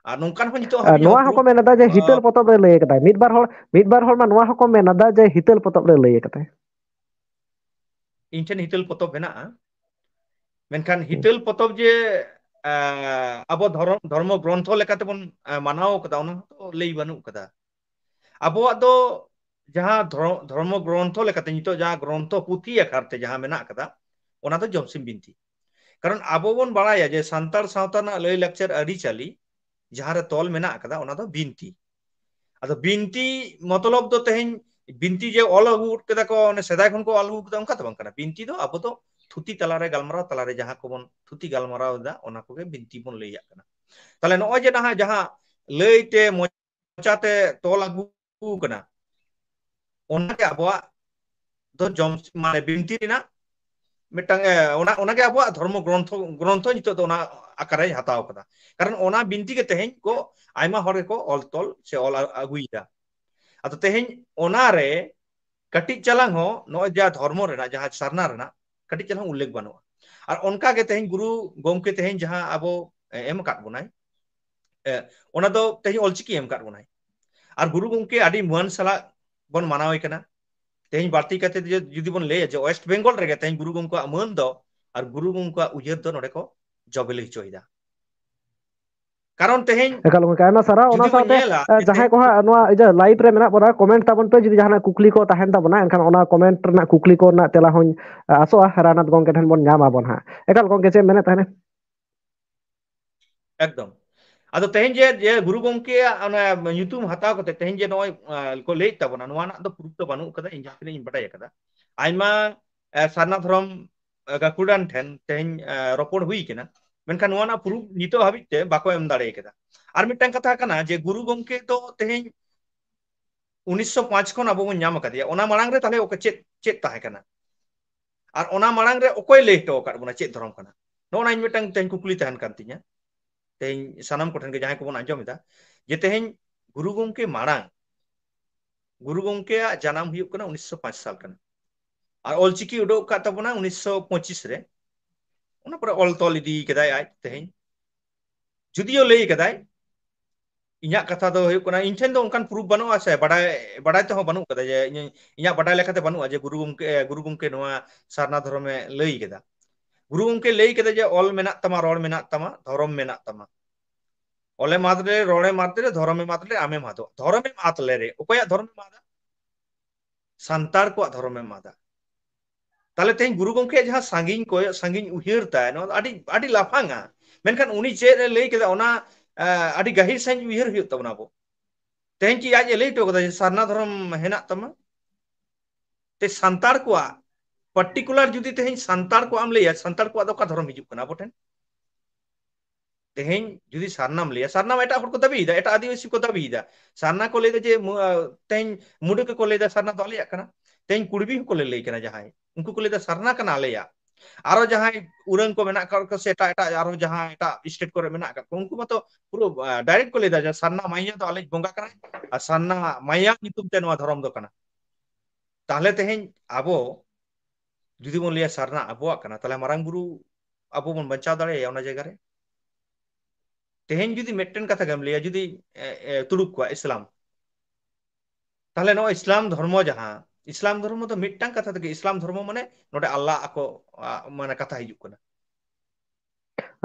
ᱟᱨ ᱱᱚᱝᱠᱟᱱ ᱦᱚᱸ ᱱᱤᱛᱚᱜ ᱟ, ᱦᱟᱹᱵᱤᱡ ᱱᱚᱣᱟ ᱦᱚᱸ ᱦᱚᱸᱠᱚ ᱢᱮᱱ ᱮᱫᱟ ᱡᱮ ᱟ, ᱦᱤᱛᱟᱹᱞ ᱯᱚᱛᱚᱵ ᱨᱮ ᱞᱟᱹᱭ ᱠᱟᱫᱟᱭ᱾ ᱢᱤᱫ ᱵᱟᱨ ᱦᱚᱲ, ᱢᱤᱫ ᱵᱟᱨ ᱦᱚᱲ ᱢᱟ ᱱᱚᱣᱟ ᱦᱚᱸᱠᱚ ᱢᱮᱱ ᱮᱫᱟ ᱡᱮ ᱦᱤᱛᱟᱹᱞ ᱯᱚᱛᱚᱵ ᱨᱮ ᱞᱟᱹᱭ ᱠᱟᱫᱟᱭ᱾ ᱤᱧ ᱴᱷᱮᱱ ᱦᱤᱛᱟᱹᱞ ᱯᱚᱛᱚᱵ ᱢᱮᱱᱟᱜᱼᱟ, ᱢᱮᱱᱠᱷᱟᱱ ᱦᱩᱸ᱾ ᱦᱤᱛᱟᱹᱞ ᱯᱚᱛᱚᱵ ᱡᱮ, ᱟ, ᱟᱵᱚ ᱫᱷᱚᱨᱚᱢ, ᱫᱷᱚᱨᱢᱚ ᱜᱨᱚᱱᱛᱷᱚ ᱞᱮᱠᱟᱛᱮᱵᱚᱱ, ᱟ, ᱢᱟᱱᱟᱣ ᱠᱟᱫᱟ, ᱚᱱᱟ ᱦᱚᱸᱛᱚ ᱞᱟᱹᱭ ᱵᱟᱹᱱᱩᱜ ᱠᱟᱫᱟ᱾ ᱟᱵᱚᱣᱟᱜ ᱫᱚ ᱡᱟᱦᱟᱸ ᱫᱷᱚᱨᱚ-, ᱫᱷᱚᱨᱢᱚ ᱜᱨᱚᱱᱛᱷᱚ ᱞᱮᱠᱟᱛᱮ ᱱᱤᱛᱚᱜ ᱡᱟᱦᱟᱸ ᱜᱨᱚᱱᱛᱷᱚ ᱯᱩᱛᱷᱤ ᱟᱠᱟᱨ ᱛᱮ ᱡᱟᱦᱟᱸ ᱢᱮᱱᱟᱜ ᱠᱟᱫᱟ, ᱚᱱᱟ ᱫᱚ ᱡᱚᱢᱥᱤᱢ ᱵᱤᱱᱛᱤ᱾ ᱠᱟᱨᱚᱱ ᱟᱵᱚ ᱵᱚᱱ ᱵᱟᱲᱟᱭᱟ ᱡᱮ ᱥᱟᱱᱛᱟᱲ ᱥᱟᱶᱛᱟ ᱨᱮᱱᱟᱜ ᱞᱟᱹᱭ ᱞᱟᱠᱪᱟᱨ ᱟᱹᱨᱤᱪᱟᱹᱞᱤ ᱡᱟᱦᱟᱸ ᱨᱮ ᱛᱚᱞ ᱢᱮᱱᱟᱜ ᱠᱟᱫᱟ, ᱚᱱᱟ ᱫᱚ ᱵᱤᱱᱛᱤ᱾ ᱟᱫᱚ ᱵᱤᱱᱛᱤ ᱢᱚᱛᱞᱚᱵ ᱫᱚ ᱛᱮᱦᱮᱧ ᱵᱤᱱᱛᱤ ᱡᱮ ᱚᱞ ᱟᱹᱜᱩ ᱜᱚᱫ ᱠᱮᱫᱟ ᱠᱚ, ᱚᱱᱮ ᱥᱮᱫᱟᱭ ᱠᱷᱚᱱ ᱠᱚ ᱚᱞ ᱟᱹᱜᱩ ᱠᱮᱫᱟ, ᱚᱱᱠᱟ ᱫᱚ ᱵᱟᱝ ᱠᱟᱱᱟ᱾ ᱵᱤᱱᱛᱤ ᱫᱚ ᱟᱵᱚ ᱫᱚ ᱛᱷᱩᱛᱤ ᱛᱟᱞᱟᱨᱮ, ᱜᱟᱞᱢᱟᱨᱟᱣ ᱛᱟᱞᱟᱨᱮ ᱡᱟᱦᱟᱸ ᱠᱚᱵᱚᱱ ᱛᱷᱩᱛᱤ ᱜᱟᱞᱢᱟᱨᱟᱣ ᱮᱫᱟ, ᱚᱱᱟ ᱠᱚᱜᱮ ᱵᱤᱱᱛᱤ ᱵᱚᱱ ᱞᱟᱹᱭᱟᱜ ᱠᱟᱱᱟ᱾ ᱛᱟᱦᱞᱮ ᱱᱚᱜᱼᱚᱭ ᱡᱮ ᱱᱟᱦᱟᱜ ᱡᱟᱦᱟᱸ ᱞᱟᱹᱭᱛᱮ ᱢᱚᱪᱟᱛᱮ ᱛᱚᱞ ᱟᱹᱜᱩ ᱠᱟᱱᱟ, ᱚᱱᱟᱜᱮ ᱟᱵᱚᱣᱟᱜ ᱫᱚ ᱡᱚᱢ, ᱢᱟᱱᱮ ᱵᱤᱱᱛᱤ ᱨᱮᱱᱟᱜ ᱢᱤᱫᱴᱟᱝ, ᱮ, ᱚᱱᱟ, ᱚᱱᱟᱜᱮ ᱟᱵᱚᱣᱟᱜ ᱫᱷᱚᱨᱢᱚ ᱜᱨᱚᱱᱛᱷᱚ, ᱜᱨᱚᱱᱛᱷᱚ ᱱᱤᱛᱚᱜ ᱫᱚ ᱚᱱᱟ, ᱟᱠᱟᱨᱮ ᱦᱟᱛᱟᱣ ᱠᱟᱫᱟ᱾ ᱠᱟᱨᱚᱱ ᱚᱱᱟ ᱵᱤᱱᱛᱤ ᱜᱮ ᱛᱮᱦᱮᱧ ᱠᱚ ᱟᱭᱢᱟ ᱦᱚᱲ ᱜᱮᱠᱚ ᱚᱞ ᱛᱚᱞ ᱥᱮ ᱚᱞ ᱟ-, ᱟᱹᱜᱩᱭᱮᱫᱟ᱾ ᱟᱫᱚ ᱛᱮᱦᱮᱧ ᱚᱱᱟᱨᱮ ᱠᱟᱹᱴᱤᱡ ᱪᱟᱞᱟᱝ ᱦᱚᱸ ᱱᱚᱜᱼᱚᱭ ᱡᱟ ᱫᱷᱚᱨᱢᱚ ᱨᱮᱱᱟᱜ, ᱡᱟᱦᱟᱸ ᱥᱟᱨᱱᱟ ᱨᱮᱱᱟᱜ ᱠᱟᱹᱴᱤᱡ ᱪᱟᱞᱟᱝ ᱩᱞᱞᱮᱠᱷ ᱵᱟᱹᱱᱩᱜᱼᱟ᱾ ᱟᱨ ᱚᱱᱠᱟ ᱜᱮ ᱛᱮᱦᱮᱧ ᱜᱩᱨᱩ ᱜᱚᱢᱠᱮ ᱛᱮᱦᱮᱧ ᱡᱟᱦᱟᱸ ᱟᱵᱚ, ᱮ, ᱮᱢ ᱟᱠᱟᱫ ᱵᱚᱱᱟᱭ, ᱮ, ᱚᱱᱟ ᱫᱚ ᱛᱮᱦᱮᱧ ᱚᱞᱪᱤᱠᱤ ᱮᱢ ᱟᱠᱟᱫ ᱵᱚᱱᱟᱭ᱾ ᱟᱨ ᱜᱩᱨᱩ ᱜᱚᱢᱠᱮ ᱟᱹᱰᱤ ᱢᱟᱹᱱ ᱥᱟᱞᱟᱜ ᱵᱚᱱ ᱢᱟᱱᱟᱣᱮ ᱠᱟᱱᱟ᱾ ᱛᱮᱦᱮᱧ ᱵᱟᱹᱲᱛᱤ ᱠᱟᱛᱮ ᱡᱩᱫᱤ, ᱡᱩᱫᱤ ᱵᱚᱱ ᱞᱟᱹᱭᱟ ᱡᱮ ᱳᱭᱮᱥᱴ ᱵᱮᱝᱜᱚᱞ ᱨᱮᱜᱮ ᱛᱮᱦᱮᱧ ᱜᱩᱨᱩ ᱜᱚᱢᱠᱮᱣᱟᱜ ᱢᱟᱹᱱ ᱫᱚ ᱟᱨ ᱜᱩᱨᱩ ᱜᱚᱢᱠᱮᱣᱟᱜ ᱩᱭᱦᱟᱹᱨ ᱫᱚ ᱱᱚᱰᱮ ᱠᱚ ᱡᱚᱵᱮᱞᱮ ᱦᱚᱪᱚᱭᱮᱫᱟ᱾ ᱠᱟᱨᱚᱱ ᱛᱮᱦᱮᱧ ᱮᱠᱟᱞ ᱜᱚᱢᱠᱮ, ᱟᱭᱢᱟ ᱥᱟᱨᱦᱟᱣ᱾ ᱚᱱᱟ ᱡᱩᱫᱤ ᱵᱚᱱ ᱥᱟᱶᱛᱮ, ᱧᱮᱞᱟ ᱮ, ᱡᱮ ᱡᱟᱦᱟᱸᱭ ᱛᱮᱦᱮᱧ ᱠᱚ ᱦᱟᱸᱜ ᱱᱚᱣᱟ ᱤᱭᱟᱹ ᱞᱟᱭᱤᱵᱷ ᱨᱮ ᱢᱮᱱᱟᱜ ᱵᱚᱱᱟ, ᱠᱚᱢᱮᱱᱴ ᱛᱟᱵᱚᱱ ᱯᱮ, ᱡᱩᱫᱤ ᱡᱟᱦᱟᱱᱟᱜ ᱠᱩᱠᱞᱤ ᱠᱚ ᱛᱟᱦᱮᱱ ᱛᱟᱵᱚᱱᱟ, ᱮᱱᱠᱷᱟᱱ ᱚᱱᱟ ᱠᱚᱢᱮᱱᱴ ᱨᱮᱱᱟᱜ ᱠᱩᱠᱞᱤ ᱠᱚ ᱨᱮᱱᱟᱜ ᱛᱮᱞᱟ ᱦᱚᱸᱧ, ᱮ, ᱟᱥᱚᱜᱼᱟ ᱨᱟᱭᱱᱟᱛᱷ ᱜᱚᱢᱠᱮ ᱴᱷᱮᱱ ᱵᱚᱱ ᱧᱟᱢ ᱟᱵᱚᱱ ᱦᱟᱸᱜ᱾ ᱮᱠᱟᱞ ᱜᱚᱢᱠᱮ, ᱪᱮᱫ ᱮᱢ ᱢᱮᱱᱮᱫ ᱛᱟᱦᱮᱱᱟ? ᱮᱠᱫᱚᱢ᱾ ᱟᱫᱚ ᱛᱮᱦᱮᱧ ᱡᱮ, ᱡᱮ ᱜᱩᱨᱩ ᱜᱚᱢᱠᱮᱭᱟᱜ ᱚᱱᱟ ᱧᱩᱛᱩᱢ ᱦᱟᱛᱟᱣ ᱠᱟᱛᱮ ᱛᱮᱦᱮᱧ ᱡᱮ ᱱᱚᱜᱼᱚᱭ, ᱟ, ᱠᱚ ᱞᱟᱹᱭᱮᱫ ᱛᱟᱵᱚᱱᱟ, ᱱᱚᱣᱟ ᱨᱮᱱᱟᱜ ᱫᱚ ᱯᱨᱩᱯᱷ ᱫᱚ ᱵᱟᱹᱱᱩᱜ ᱠᱟᱫᱟ, ᱤᱧ ᱡᱟᱦᱟᱸ ᱛᱤᱱᱟᱹᱜ ᱤᱧ ᱵᱟᱰᱟᱭ ᱟᱠᱟᱫᱟ᱾ ᱟᱭᱢᱟ, ᱟ, ᱥᱟᱨᱱᱟ ᱫᱷᱚᱨᱚᱢ, ᱟ, ᱜᱟᱹᱠᱷᱩᱲᱟᱱ ᱴᱷᱮᱱ ᱛᱮᱦᱮᱧ, ᱟ, ᱨᱚᱯᱚᱲ ᱦᱩᱭ ᱠᱟᱱᱟ, ᱢᱮᱱᱠᱷᱟᱱ ᱱᱚᱣᱟ ᱨᱮᱱᱟᱜ ᱯᱨᱩᱯᱷ ᱱᱤᱛᱚᱜ ᱦᱟᱹᱵᱤᱡ ᱛᱮ ᱵᱟᱠᱚ ᱮᱢ ᱫᱟᱲᱮ ᱠᱟᱫᱟ᱾ ᱟᱨ ᱢᱤᱫᱴᱟᱝ ᱠᱟᱛᱷᱟ ᱠᱟᱱᱟ ᱡᱮ ᱜᱩᱨᱩ ᱜᱚᱢᱠᱮ ᱫᱚ ᱛᱮᱦᱮᱧ ᱩᱱᱤᱥᱥᱚ ᱯᱟᱸᱪ ᱠᱷᱚᱱ ᱟᱵᱚ ᱵᱚᱱ ᱧᱟᱢ ᱟᱠᱟᱫᱮᱭᱟ, ᱚᱱᱟ ᱢᱟᱲᱟᱝ ᱨᱮ ᱛᱟᱦᱞᱮ ᱚᱠᱟ ᱪᱮᱫ, ᱪᱮᱫ ᱛᱟᱦᱮᱸ ᱠᱟᱱᱟ? ᱟᱨ ᱚᱱᱟ ᱢᱟᱲᱟᱝ ᱨᱮ ᱚᱠᱚᱭ ᱞᱟᱹᱭ ᱦᱚᱴᱚ ᱟᱠᱟᱫ ᱵᱚᱱᱟ ᱪᱮᱫ ᱫᱷᱚᱨᱚᱢ ᱠᱟᱱᱟ? ᱱᱚᱜᱼᱚ ᱱᱟ ᱤᱧ ᱢᱤᱫᱴᱟᱝ ᱛᱮᱦᱮᱧ ᱠᱩᱠᱞᱤ ᱛᱟᱦᱮᱱ ᱠᱟᱱ ᱛᱤᱧᱟ᱾ ᱛᱮᱦᱮᱧ ᱥᱟᱱᱟᱢ ᱠᱚᱴᱷᱮᱱ ᱜᱮ, ᱡᱟᱦᱟᱸᱭ ᱠᱚᱵᱚᱱ ᱟᱸᱡᱚᱢ ᱮᱫᱟ, ᱡᱮ ᱛᱮᱦᱮᱧ ᱜᱩᱨᱩ ᱜᱚᱢᱠᱮ ᱢᱟᱲᱟᱝ, ᱜᱩᱨᱩ ᱜᱚᱢᱠᱮᱭᱟᱜ ᱡᱟᱱᱟᱢ ᱦᱩᱭᱩᱜ ᱠᱟᱱᱟ ᱩᱱᱤᱥᱥᱚ ᱯᱟᱸᱪ ᱥᱟᱞ ᱠᱟᱱᱟ, ᱟᱨ ᱚᱞᱪᱤᱠᱤ ᱩᱰᱩᱠ ᱟᱠᱟᱫ ᱛᱟᱵᱚᱱᱟ ᱩᱱᱤᱥᱥᱚ ᱯᱚᱸᱪᱤᱥ ᱨᱮ, ᱚᱱᱟ ᱯᱚᱨᱮ ᱚᱞ ᱛᱚᱞ ᱤᱫᱤ ᱠᱟᱫᱟᱭ ᱟᱡ ᱛᱮᱦᱮᱧ᱾ ᱡᱩᱫᱤᱭᱳ ᱞᱟᱹᱭ ᱠᱟᱫᱟᱭ, ᱤᱧᱟᱹᱜ ᱠᱟᱛᱷᱟ ᱫᱚ ᱦᱩᱭᱩᱜ ᱠᱟᱱᱟ, ᱤᱧ ᱴᱷᱮᱱ ᱫᱚ ᱚᱱᱠᱟᱱ ᱯᱨᱩᱯᱷ ᱵᱟᱹᱱᱩᱜᱼᱟ ᱥᱮ ᱵᱟᱰᱟᱭ, ᱵᱟᱰᱟᱭ ᱛᱮᱦᱚᱸ ᱵᱟᱹᱱᱩᱜ ᱠᱟᱫᱟ ᱡᱮ ᱤᱧ, ᱤᱧᱟᱹᱜ ᱵᱟᱰᱟᱭ ᱞᱮᱠᱟᱛᱮ ᱵᱟᱹᱱᱩᱜᱼᱟ ᱡᱮ ᱜᱩᱨᱩ ᱜᱚᱢᱠᱮ, ᱜᱩᱨᱩ ᱜᱚᱢᱠᱮ ᱱᱚᱣᱟ ᱥᱟᱨᱱᱟ ᱫᱷᱚᱨᱚᱢᱮ ᱞᱟᱹᱭ ᱠᱮᱫᱟ᱾ ᱜᱩᱨᱩ ᱜᱚᱢᱠᱮ ᱞᱟᱹᱭ ᱠᱮᱫᱟ ᱡᱮ ᱚᱞ ᱢᱮᱱᱟᱜ ᱛᱟᱢᱟ, ᱨᱚᱲ ᱢᱮᱱᱟᱜ ᱛᱟᱢᱟ, ᱫᱷᱚᱨᱚᱢ ᱢᱮᱱᱟᱜ ᱛᱟᱢᱟ᱾ ᱚᱞᱮᱢ ᱟᱫ ᱞᱮᱨᱮ, ᱨᱚᱲᱮᱢ ᱟᱫ ᱞᱮᱨᱮ, ᱫᱷᱚᱨᱚᱢᱮᱢ ᱟᱫ ᱞᱮᱨᱮ, ᱟᱢᱮᱢ ᱟᱫᱚᱜ᱾ ᱫᱷᱚᱨᱚᱢᱮᱢ ᱟᱫ ᱞᱮᱨᱮ, ᱚᱠᱚᱭᱟᱜ ᱫᱷᱚᱨᱚᱢᱮᱢ ᱟᱫᱟ? ᱥᱟᱱᱛᱟᱲ ᱠᱚᱣᱟᱜ ᱫᱷᱚᱨᱚᱢᱮᱢ ᱟᱫᱟ᱾ ᱛᱟᱦᱞᱮ ᱛᱮᱦᱮᱧ ᱜᱩᱨᱩ ᱜᱚᱢᱠᱮᱭᱟᱜ ᱡᱟᱦᱟᱸ ᱥᱟᱺᱜᱤᱧ ᱠᱚᱭᱚᱜ, ᱥᱟᱺᱜᱤᱧ ᱩᱭᱦᱟᱹᱨ ᱛᱟᱭ, ᱱᱚᱣᱟ ᱫᱚ ᱟᱹᱰᱤ, ᱟᱹᱰᱤ ᱞᱟᱯᱷᱟᱝᱟ᱾ ᱢᱮᱱᱠᱷᱟᱱ ᱩᱱᱤ ᱪᱮᱫ ᱮ ᱞᱟᱹᱭ ᱠᱮᱫᱟ, ᱚᱱᱟ, ᱮ, ᱟᱹᱰᱤ ᱜᱟᱹᱦᱤᱨ ᱥᱟᱺᱦᱤᱡ ᱩᱭᱦᱟᱹᱨ ᱦᱩᱭᱩᱜ ᱛᱟᱵᱚᱱᱟ ᱟᱵᱚ᱾ ᱛᱮᱦᱮᱧ ᱠᱤ ᱟᱡ ᱮ ᱞᱟᱹᱭ ᱦᱚᱴᱚ ᱠᱟᱫᱟ ᱡᱮ ᱥᱟᱨᱱᱟ ᱫᱷᱚᱨᱚᱢ ᱦᱮᱱᱟᱜ ᱛᱟᱢᱟ? ᱛᱮ ᱥᱟᱱᱛᱟᱲ ᱠᱚᱣᱟᱜ, ᱯᱟᱨᱴᱤᱠᱩᱞᱟᱨ ᱡᱩᱫᱤ ᱛᱮᱦᱮᱧ ᱥᱟᱱᱛᱟᱲ ᱠᱚᱣᱟᱜ ᱮᱢ ᱞᱟᱹᱭᱟ, ᱥᱟᱱᱛᱟᱲ ᱠᱚᱣᱟᱜ ᱫᱚ ᱚᱠᱟ ᱫᱷᱚᱨᱚᱢ ᱦᱤᱡᱩᱜ ᱠᱟᱱᱟ ᱟᱵᱚ ᱴᱷᱮᱱ? ᱛᱮᱦᱮᱧ ᱡᱩᱫᱤ ᱥᱟᱨᱱᱟᱢ ᱞᱟᱹᱭᱟ, ᱥᱟᱨᱱᱟ ᱢᱟ ᱮᱴᱟᱜ ᱦᱚᱲ ᱠᱚ ᱫᱟᱹᱵᱤᱭᱮᱫᱟ, ᱮᱴᱟᱜ ᱟᱹᱫᱤᱵᱟᱹᱥᱤ ᱠᱚ ᱫᱟᱹᱵᱤᱭᱮᱫᱟ᱾ ᱥᱟᱨᱱᱟ ᱠᱚ ᱞᱟᱹᱭᱫᱟ ᱡᱮ ᱢᱩ-, ᱟ, ᱛᱮᱦᱮᱧ ᱢᱩᱰᱟᱹ ᱠᱚᱠᱚ ᱞᱟᱹᱭᱫᱟ ᱥᱟᱨᱱᱟ ᱫᱚ ᱟᱞᱮᱭᱟᱜ ᱠᱟᱱᱟ᱾ ᱛᱮᱦᱮᱧ ᱠᱩᱲᱵᱤ ᱦᱚᱸᱠᱚ ᱞᱟᱹᱭ, ᱞᱟᱹᱭ ᱠᱟᱱᱟ, ᱡᱟᱦᱟᱸᱭ ᱩᱱᱠᱩ ᱠᱚ ᱞᱟᱹᱭᱫᱟ ᱥᱟᱨᱱᱟ ᱠᱟᱱᱟ ᱟᱞᱮᱭᱟᱜ᱾ ᱟᱨᱚ ᱡᱟᱦᱟᱸᱭ ᱩᱨᱟᱹᱝ ᱠᱚ ᱢᱮᱱᱟᱜ ᱟᱠᱟᱫ ᱠᱚ ᱥᱮ ᱮᱴᱟᱜ ᱮᱴᱟᱜ ᱟᱨᱚ ᱡᱟᱦᱟᱸ ᱮᱴᱟᱜ ᱥᱴᱮᱴ ᱠᱚᱨᱮ ᱢᱮᱱᱟᱜ ᱟᱠᱟᱫ ᱠᱚ, ᱩᱱᱠᱩ ᱢᱟᱛᱚ ᱯᱩᱨᱟᱹ ᱰᱟᱭᱨᱮᱠᱴ ᱠᱚ ᱞᱟᱹᱭ ᱫᱟ ᱡᱮ ᱥᱟᱨᱱᱟ ᱢᱟᱭᱟ ᱫᱚ ᱟᱞᱮᱭᱤᱡ ᱵᱚᱸᱜᱟ ᱠᱟᱱᱟᱭ, ᱟᱨ ᱥᱟᱨᱱᱟ ᱢᱟᱭᱟ ᱧᱩᱛᱩᱢ ᱛᱮ ᱱᱚᱣᱟ ᱫᱷᱚᱨᱚᱢ ᱫᱚ ᱠᱟᱱᱟ᱾ ᱛᱟᱦᱞᱮ ᱛᱮᱦᱮᱧ ᱟᱵᱚ ᱡᱩᱫᱤ ᱵᱚᱱ ᱞᱟᱹᱭᱟ ᱥᱟᱨᱱᱟ ᱟᱵᱚᱣᱟᱜ ᱠᱟᱱᱟ, ᱛᱟᱦᱞᱮ ᱢᱟᱨᱟᱝ ᱵᱩᱨᱩ ᱟᱵᱚ ᱵᱚᱱ ᱵᱟᱧᱪᱟᱣ ᱫᱟᱲᱮᱭᱟᱭᱟ ᱚᱱᱟ ᱡᱟᱭᱜᱟ ᱨᱮ? ᱛᱮᱦᱮᱧ ᱡᱩᱫᱤ ᱢᱤᱫᱴᱮᱱ ᱠᱟᱛᱷᱟ ᱜᱮᱢ ᱞᱟᱹᱭᱟ, ᱡᱩᱫᱤ ᱮ, ᱮ, ᱛᱩᱲᱩᱠ ᱠᱚᱣᱟᱜ ᱤᱥᱞᱟᱢ, ᱛᱟᱦᱞᱮ ᱱᱚᱣᱟ ᱤᱥᱞᱟᱢ ᱫᱷᱚᱨᱢᱚ ᱡᱟᱦᱟᱸ, ᱤᱥᱞᱟᱢ ᱫᱷᱚᱨᱢᱚ ᱫᱚ ᱢᱤᱫᱴᱟᱝ ᱠᱟᱛᱷᱟ ᱛᱮᱜᱮ, ᱤᱥᱞᱟᱢ ᱫᱷᱚᱨᱢᱚ ᱢᱟᱱᱮ ᱱᱚᱰᱮ ᱟᱞᱞᱟ ᱟᱠᱚ, ᱟ, ᱢᱟᱱᱮ ᱠᱟᱛᱷᱟ ᱦᱤᱡᱩᱜ ᱠᱟᱱᱟ᱾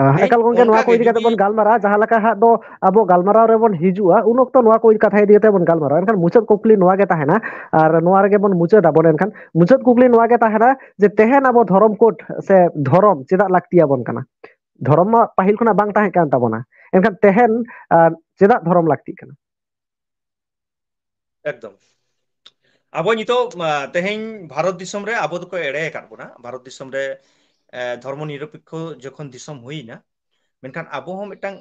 ᱟᱦ, ᱴᱷᱤᱠ ᱮᱠᱟᱞ ᱜᱚᱝᱠᱮ, ᱱᱚᱣᱟ ᱚᱱᱠᱟ ᱠᱚ ᱜᱮ ᱤᱫᱤ ᱠᱟᱛᱮ ᱡᱩᱫᱤ ᱵᱚᱱ ᱜᱟᱞᱢᱟᱨᱟᱜᱼᱟ, ᱡᱟᱦᱟᱸ ᱞᱮᱠᱟ ᱦᱟᱸᱜ ᱫᱚ ᱟᱵᱚ ᱜᱟᱞᱢᱟᱨᱟᱣ ᱨᱮᱵᱚᱱ ᱦᱤᱡᱩᱜᱼᱟ, ᱩᱱ ᱚᱠᱛᱚ ᱱᱚᱣᱟ ᱠᱚ ᱠᱟᱛᱷᱟ ᱤᱫᱤ ᱠᱟᱛᱮ ᱵᱚᱱ ᱜᱟᱞᱢᱟᱨᱟᱣᱟ᱾ ᱮᱱᱠᱷᱟᱱ ᱢᱩᱪᱟᱹᱫ ᱠᱩᱠᱞᱤ ᱱᱚᱣᱟ ᱜᱮ ᱛᱟᱦᱮᱱᱟ, ᱟᱨ ᱱᱚᱣᱟ ᱨᱮᱜᱮ ᱵᱚᱱ ᱢᱩᱪᱟᱹᱫ ᱟᱵᱚᱱ᱾ ᱮᱱᱠᱷᱟᱱ ᱢᱩᱪᱟᱹᱫ ᱠᱩᱠᱞᱤ ᱱᱚᱣᱟ ᱜᱮ ᱛᱟᱦᱮᱱᱟ ᱡᱮ ᱛᱮᱦᱮᱧ ᱟᱵᱚ ᱫᱷᱚᱨᱚᱢ ᱠᱳᱰ ᱥᱮ ᱫᱷᱚᱨᱚᱢ ᱪᱮᱫᱟᱜ ᱞᱟᱹᱠᱛᱤ ᱟᱵᱚᱱ ᱠᱟᱱᱟ? ᱫᱷᱚᱨᱚᱢ ᱢᱟ ᱯᱟᱹᱦᱤᱞ ᱠᱷᱚᱱᱟᱜ ᱵᱟᱝ ᱛᱟᱦᱮᱸ ᱠᱟᱱ ᱛᱟᱵᱚᱱᱟ, ᱮᱱᱠᱷᱟᱱ ᱛᱮᱦᱮᱧ, ᱟᱨ ᱪᱮᱫᱟᱜ ᱫᱷᱚᱨᱚᱢ ᱞᱟᱹᱠᱛᱤᱜ ᱠᱟᱱᱟ? ᱮᱠᱫᱚᱢ᱾ ᱟᱵᱚ ᱱᱤᱛᱚᱜ, ᱟ, ᱛᱮᱦᱮᱧ ᱵᱷᱟᱨᱚᱛ ᱫᱤᱥᱚᱢ ᱨᱮ ᱟᱵᱚ ᱫᱚᱠᱚ ᱮᱲᱮ ᱟᱠᱟᱫ ᱵᱚᱱᱟ᱾ ᱵᱷᱟᱨᱚᱛ ᱫᱤᱥᱚᱢ ᱨᱮ, ᱮ, ᱫᱷᱚᱨᱢᱚ ᱱᱤᱨᱚᱯᱮᱠᱠᱷᱚ ᱡᱚᱠᱷᱚᱱ ᱫᱤᱥᱚᱢ ᱦᱩᱭᱱᱟ, ᱢᱮᱱᱠᱷᱟᱱ ᱟᱵᱚ ᱦᱚᱸ ᱢᱤᱫᱴᱟᱝ,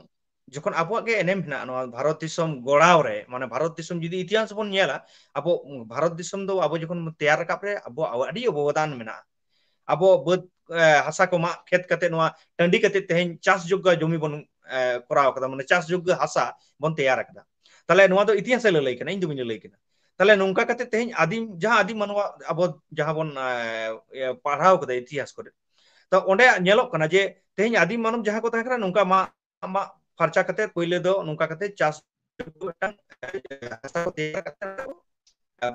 ᱡᱚᱠᱷᱚᱱ ᱟᱵᱚᱣᱟᱜ ᱜᱮ ᱮᱱᱮᱢ ᱦᱮᱱᱟᱜᱼᱟ ᱱᱚᱣᱟ ᱵᱷᱟᱨᱚᱛ ᱫᱤᱥᱚᱢ ᱜᱚᱲᱟᱣ ᱨᱮ, ᱢᱟᱱᱮ ᱵᱷᱟᱨᱚᱛ ᱫᱤᱥᱚᱢ ᱡᱩᱫᱤ ᱤᱛᱤᱦᱟᱥ ᱵᱚᱱ ᱧᱮᱞᱟ, ᱟᱵᱚ ᱵᱷᱟᱨᱚᱛ ᱫᱤᱥᱚᱢ ᱫᱚ ᱟᱵᱚ ᱡᱚᱠᱷᱚᱱ ᱵᱚᱱ ᱛᱮᱭᱟᱨ ᱨᱟᱠᱟᱵ ᱨᱮ ᱟᱵᱚᱣᱟᱜ ᱟᱹᱰᱤ ᱚᱵᱚᱫᱟᱱ ᱢᱮᱱᱟᱜᱼᱟ᱾ ᱟᱵᱚ ᱵᱟᱹᱫᱽ, ᱮ, ᱦᱟᱥᱟ ᱠᱚ ᱢᱟᱜ ᱠᱷᱮᱛ ᱠᱟᱛᱮ ᱱᱚᱣᱟ ᱴᱟᱺᱰᱤ ᱠᱟᱛᱮ ᱛᱮᱦᱮᱧ ᱪᱟᱥ ᱡᱳᱜᱽᱜᱚ ᱡᱚᱢᱤ ᱵᱚᱱ, ᱮ, ᱠᱚᱨᱟᱣ ᱠᱟᱫᱟ, ᱢᱟᱱᱮ ᱪᱟᱥ ᱡᱳᱜᱽᱜᱚ ᱦᱟᱥᱟ ᱵᱚᱱ ᱛᱮᱭᱟᱨ ᱠᱟᱫᱟ᱾ ᱛᱟᱦᱞᱮ ᱱᱚᱣᱟ ᱫᱚ ᱤᱛᱤᱦᱟᱥ ᱮ ᱞᱟᱹᱞᱟᱹᱭ ᱠᱟᱱᱟ, ᱤᱧ ᱫᱚ ᱵᱟᱹᱧ ᱞᱟᱹᱞᱟᱹᱭ ᱠᱟᱱᱟ᱾ ᱛᱟᱦᱞᱮ ᱱᱚᱝᱠᱟ ᱠᱟᱛᱮ ᱛᱮᱦᱮᱧ ᱟᱹᱫᱤᱢ, ᱡᱟᱦᱟᱸ ᱟᱹᱫᱤᱢ ᱢᱟᱱᱣᱟ ᱟᱵᱚ ᱡᱟᱦᱟᱸ ᱵᱚᱱ, ᱮ, ᱮ, ᱯᱟᱲᱦᱟᱣ ᱠᱟᱫᱟ ᱤᱛᱤᱦᱟᱥ ᱠᱚᱨᱮ, ᱛᱚ ᱚᱸᱰᱮ ᱧᱮᱞᱚᱜ ᱠᱟᱱᱟ ᱡᱮ ᱛᱮᱦᱮᱧ ᱟᱹᱫᱤᱢ ᱢᱟᱱᱚᱵ ᱡᱟᱦᱟᱸ ᱠᱚ ᱛᱟᱦᱮᱸ ᱠᱟᱱᱟ, ᱱᱚᱝᱠᱟ ᱢᱟᱜ, ᱢᱟᱜ ᱯᱷᱟᱨᱪᱟ ᱠᱟᱛᱮ ᱯᱳᱭᱞᱳ ᱫᱚ ᱱᱚᱝᱠᱟ ᱠᱟᱛᱮ ᱪᱟᱥ ᱢᱤᱫᱴᱟᱝ, ᱮ, ᱦᱟᱥᱟ ᱠᱚ ᱛᱮᱭᱟᱨ ᱠᱟᱛᱮ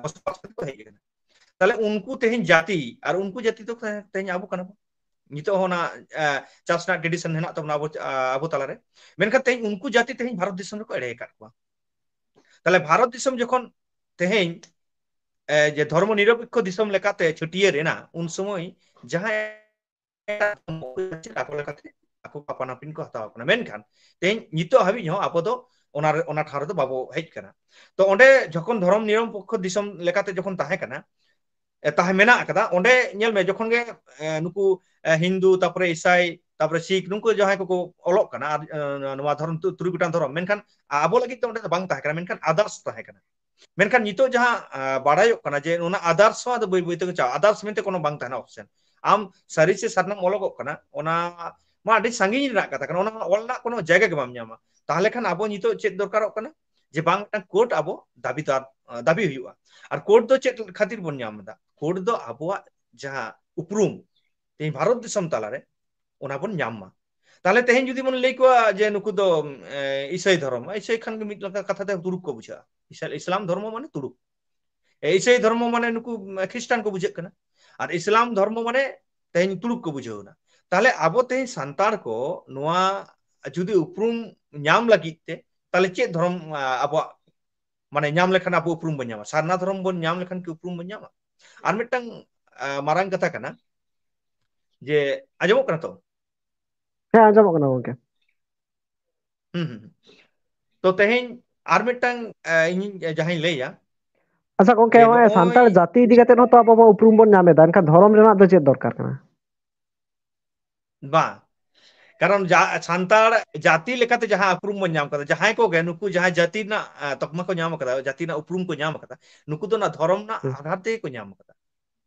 ᱵᱚᱥᱚᱵᱟᱥ ᱠᱟᱛᱮ ᱠᱚ ᱦᱮᱡ ᱟᱠᱟᱱᱟ᱾ ᱛᱟᱦᱞᱮ ᱩᱱᱠᱩ ᱛᱮᱦᱮᱧ ᱡᱟᱹᱛᱤ, ᱟᱨ ᱩᱱᱠᱩ ᱡᱟᱹᱛᱤ ᱫᱚ ᱛᱮᱦᱮᱧ ᱟᱵᱚ ᱠᱟᱱᱟ ᱵᱚᱱ᱾ ᱱᱤᱛᱚᱜ ᱦᱚᱸ ᱚᱱᱟ, ᱮ, ᱪᱟᱥ ᱨᱮᱱᱟᱜ ᱴᱨᱮᱰᱤᱥᱚᱱ ᱦᱮᱱᱟᱜ ᱛᱟᱵᱚᱱᱟ ᱟᱵᱚ, ᱟ, ᱟᱵᱚ ᱛᱟᱞᱟᱨᱮ᱾ ᱢᱮᱱᱠᱷᱟᱱ ᱛᱮᱦᱮᱧ ᱩᱱᱠᱩ ᱡᱟᱹᱛᱤ ᱛᱮᱦᱮᱧ ᱵᱷᱟᱨᱚᱛ ᱫᱤᱥᱚᱢ ᱨᱮᱠᱚ ᱮᱲᱮ ᱟᱠᱟᱫ ᱠᱚᱣᱟ᱾ ᱛᱟᱦᱞᱮ ᱵᱷᱟᱨᱚᱛ ᱫᱤᱥᱚᱢ ᱡᱚᱠᱷᱚᱱ ᱛᱮᱦᱮᱧ, ᱮ, ᱡᱮ ᱫᱷᱚᱨᱢᱚ ᱱᱤᱨᱚᱯᱮᱠᱠᱷᱚ ᱫᱤᱥᱚᱢ ᱞᱮᱠᱟᱛᱮ ᱪᱷᱟᱹᱴᱭᱟᱹᱨ ᱮᱱᱟ, ᱩᱱ ᱥᱚᱢᱚᱭ ᱡᱟᱦᱟᱸᱭ ᱮᱴᱟᱜ ᱫᱷᱚᱨᱢᱚ ᱠᱚ ᱪᱮᱫ ᱟᱠᱚ ᱞᱮᱠᱟᱛᱮ ᱟᱠᱚ ᱟᱯᱟᱱ ᱟᱹᱯᱤᱱ ᱠᱚ ᱦᱟᱛᱟᱣ ᱟᱠᱟᱱᱟ᱾ ᱢᱮᱱᱠᱷᱟᱱ ᱛᱮᱦᱮᱧ ᱱᱤᱛᱚᱜ ᱦᱟᱹᱵᱤᱡ ᱦᱚᱸ ᱟᱵᱚ ᱫᱚ ᱚᱱᱟ ᱨᱮ, ᱚᱱᱟ ᱴᱷᱟᱶ ᱨᱮᱫᱚ ᱵᱟᱵᱚ ᱦᱮᱡ ᱟᱠᱟᱱᱟ᱾ ᱛᱚ ᱚᱸᱰᱮ ᱡᱚᱠᱷᱚᱱ ᱫᱷᱚᱨᱚᱢ ᱱᱤᱨᱚᱢ ᱯᱚᱠᱠᱷᱚ ᱫᱤᱥᱚᱢ ᱞᱮᱠᱟᱛᱮ ᱡᱚᱠᱷᱚᱱ ᱛᱟᱦᱮᱸ ᱠᱟᱱᱟ, ᱮ, ᱛᱟᱦᱮᱸ ᱢᱮᱱᱟᱜ ᱟᱠᱟᱫᱟ, ᱚᱸᱰᱮ ᱧᱮᱞ ᱢᱮ ᱡᱚᱠᱷᱚᱱ ᱜᱮ, ᱮ, ᱱᱩᱠᱩ, ᱮ, ᱦᱤᱱᱫᱩ, ᱛᱟᱨᱯᱚᱨᱮ ᱤᱥᱟᱭ, ᱛᱟᱨᱯᱚᱨᱮ ᱥᱤᱠᱷ, ᱱᱩᱠᱩ ᱡᱟᱦᱟᱸᱭ ᱠᱚᱠᱚ ᱚᱞᱚᱜ ᱠᱟᱱᱟ, ᱟᱨ, ᱮ, ᱱᱚᱣᱟ ᱫᱷᱚᱨᱚᱢ ᱛᱩ-, ᱛᱩᱨᱩᱭ ᱜᱚᱴᱟᱝ ᱫᱷᱚᱨᱚᱢ, ᱢᱮᱱᱠᱷᱟᱱ ᱟᱵᱚ ᱞᱟᱹᱜᱤᱫ ᱫᱚ ᱚᱸᱰᱮ ᱫᱚ ᱵᱟᱝ ᱛᱟᱦᱮᱸ ᱠᱟᱱᱟ, ᱢᱮᱱᱠᱷᱟᱱ ᱟᱫᱟᱨᱥ ᱛᱟᱦᱮᱸ ᱠᱟᱱᱟ᱾ ᱢᱮᱱᱠᱷᱟᱱ ᱱᱤᱛᱚᱜ ᱡᱟᱦᱟᱸ, ᱟ, ᱵᱟᱲᱟᱭᱚᱜ ᱠᱟᱱᱟ ᱡᱮ ᱚᱱᱟ ᱟᱫᱟᱨᱥ ᱦᱚᱸ ᱟᱫᱚ ᱵᱟᱹᱭ ᱵᱟᱹᱭ ᱛᱮ ᱪᱟᱵᱟᱜᱼᱟ, ᱟᱫᱟᱨᱥ ᱢᱮᱱᱛᱮ ᱠᱳᱱᱳ ᱵᱟᱝ ᱛᱟᱦᱮᱱᱟ ᱚᱯᱥᱮᱱ᱾ ᱟᱢ ᱥᱟᱹᱨᱤ ᱥᱮ ᱥᱟᱨᱱᱟᱢ ᱚᱞᱚᱜᱚᱜ ᱠᱟᱱᱟ, ᱚᱱᱟ ᱢᱟ ᱟᱹᱰᱤ ᱥᱟᱺᱜᱤᱧ ᱨᱮᱱᱟᱜ ᱠᱟᱛᱷᱟ ᱠᱟᱱᱟ, ᱚᱱᱟ ᱚᱞ ᱨᱮᱱᱟᱜ ᱠᱳᱱᱳ ᱡᱟᱭᱜᱟ ᱜᱮ ᱵᱟᱢ ᱧᱟᱢᱟ᱾ ᱛᱟᱦᱚᱞᱮ ᱠᱷᱟᱱ ᱟᱵᱚ ᱱᱤᱛᱚᱜ ᱪᱮᱫ ᱫᱚᱨᱠᱟᱨᱚᱜ ᱠᱟᱱᱟ? ᱡᱮ ᱵᱟᱝ, ᱢᱤᱫᱴᱟᱝ ᱠᱳᱰ ᱟᱵᱚ ᱫᱟᱹᱵᱤ ᱫᱟᱨ-, ᱫᱟᱹᱵᱤ ᱦᱩᱭᱩᱜᱼᱟ᱾ ᱟᱨ ᱠᱳᱰ ᱫᱚ ᱪᱮᱫ ᱠᱷᱟᱹᱛᱤᱨ ᱵᱚᱱ ᱧᱟᱢ ᱮᱫᱟ? ᱠᱳᱰ ᱫᱚ ᱟᱵᱚᱣᱟᱜ ᱡᱟᱦᱟᱸ ᱩᱯᱨᱩᱢ ᱛᱮᱦᱮᱧ ᱵᱷᱟᱨᱚᱛ ᱫᱤᱥᱚᱢ ᱛᱟᱞᱟᱨᱮ, ᱚᱱᱟ ᱵᱚᱱ ᱧᱟᱢ ᱢᱟ᱾ ᱛᱟᱦᱚᱞᱮ ᱛᱮᱦᱮᱧ ᱡᱩᱫᱤ ᱵᱚᱱ ᱞᱟᱹᱭ ᱠᱚᱣᱟ ᱡᱮ ᱱᱩᱠᱩ ᱫᱚ, ᱮ, ᱤᱥᱟᱹᱭ ᱫᱷᱚᱨᱚᱢ, ᱤᱥᱟᱹᱭ ᱠᱷᱟᱱ ᱜᱮ ᱢᱤᱫ ᱞᱮᱠᱟ ᱠᱟᱛᱷᱟ ᱛᱮ ᱛᱩᱲᱩᱠ ᱠᱚ ᱵᱩᱡᱷᱟᱹᱜᱼᱟ᱾ ᱤᱥᱟ-, ᱤᱥᱞᱟᱢ ᱫᱷᱚᱨᱢᱚ ᱢᱟᱱᱮ ᱛᱩᱲᱩᱠ, ᱮ, ᱤᱥᱟᱹᱭ ᱫᱷᱚᱨᱢᱚ ᱢᱟᱱᱮ ᱱᱩᱠᱩ, ᱮ, ᱠᱷᱨᱤᱥᱴᱟᱱ ᱠᱚ ᱵᱩᱡᱷᱟᱹᱜ ᱠᱟᱱᱟ, ᱟᱨ ᱤᱥᱞᱟᱢ ᱫᱷᱚᱨᱢᱚ ᱢᱟᱱᱮ ᱛᱮᱦᱮᱧ ᱛᱩᱲᱩᱠ ᱠᱚ ᱵᱩᱡᱷᱟᱹᱣ ᱮᱱᱟ᱾ ᱛᱟᱦᱚᱞᱮ ᱟᱵᱚ ᱛᱮᱦᱮᱧ ᱥᱟᱱᱛᱟᱲ ᱠᱚ ᱱᱚᱣᱟ ᱡᱩᱫᱤ ᱩᱯᱨᱩᱢ ᱧᱟᱢ ᱞᱟᱹᱜᱤᱫ ᱛᱮ, ᱛᱟᱦᱚᱞᱮ ᱪᱮᱫ ᱫᱷᱚᱨᱚᱢ, ᱟ, ᱟᱵᱚᱣᱟᱜ, ᱢᱟᱱᱮ, ᱧᱟᱢ ᱞᱮᱠᱷᱟᱱ ᱟᱵᱚ ᱩᱯᱨᱩᱢ ᱵᱚᱱ ᱧᱟᱢᱟ? ᱥᱟᱨᱱᱟ ᱫᱷᱚᱨᱚᱢ ᱵᱚᱱ ᱧᱟᱢ ᱞᱮᱠᱷᱟᱱ ᱠᱤ ᱩᱯᱨᱩᱢ ᱵᱚᱱ ᱧᱟᱢᱟ? ᱟᱨ ᱢᱤᱫᱴᱟᱝ, ᱟ, ᱢᱟᱨᱟᱝ ᱠᱟᱛᱷᱟ ᱠᱟᱱᱟ ᱡᱮ, ᱟᱸᱡᱚᱢᱚᱜ ᱠᱟᱱᱟ ᱛᱚ? ᱦᱮᱸ, ᱟᱸᱡᱚᱢᱚᱜ ᱠᱟᱱᱟ ᱜᱚᱝᱠᱮ᱾ ᱦᱩᱸ, ᱦᱩᱸ, ᱦᱩᱸ᱾ ᱛᱚ ᱛᱮᱦᱮᱧ ᱟᱨ ᱢᱤᱫᱴᱟᱝ, ᱮ, ᱤᱧᱤᱧ, ᱮ, ᱡᱟᱦᱟᱸᱧ ᱞᱟᱹᱭᱟ ᱟᱪᱪᱷᱟ ᱜᱚᱝᱠᱮ, ᱡᱮ ᱱᱚᱜᱼᱚᱭ ᱱᱚᱜᱼᱚᱭ ᱥᱟᱱᱛᱟᱲ ᱡᱟᱹᱛᱤ ᱤᱫᱤ ᱠᱟᱛᱮ ᱦᱚᱸᱛᱚ ᱟᱵᱚ ᱵᱚ ᱩᱯᱨᱩᱢ ᱵᱚᱱ ᱧᱟᱢ ᱮᱫᱟ, ᱮᱱᱠᱷᱟᱱ ᱫᱷᱚᱨᱚᱢ ᱨᱮᱱᱟᱜ ᱫᱚ ᱪᱮᱫ ᱫᱚᱨᱠᱟᱨ ᱠᱟᱱᱟ? ᱵᱟᱝ, ᱠᱟᱨᱚᱱ ᱡᱟ-, ᱥᱟᱱᱛᱟᱲ ᱡᱟᱹᱛᱤ ᱞᱮᱠᱟᱛᱮ ᱡᱟᱦᱟᱸ ᱩᱯᱨᱩᱢ ᱵᱚᱱ ᱧᱟᱢ ᱠᱟᱫᱟ, ᱡᱟᱦᱟᱸᱭ ᱠᱚᱜᱮ ᱱᱩᱠᱩ ᱡᱟᱦᱟᱸᱭ ᱡᱟᱹᱛᱤ ᱨᱮᱱᱟᱜ, ᱮ, ᱛᱚᱠᱢᱟ ᱠᱚ ᱧᱟᱢ ᱠᱟᱫᱟ, ᱡᱟᱹᱛᱤ ᱨᱮᱱᱟᱜ ᱩᱯᱨᱩᱢ ᱠᱚ ᱧᱟᱢ ᱠᱟᱫᱟ, ᱱᱩᱠᱩ ᱫᱚ ᱚᱱᱟ ᱫᱷᱚᱨᱚᱢ ᱨᱮᱱᱟᱜ ᱦᱩᱸ᱾ ᱟᱫᱷᱟᱨ ᱛᱮᱜᱮ ᱠᱚ ᱧᱟᱢ ᱠᱟᱫᱟ᱾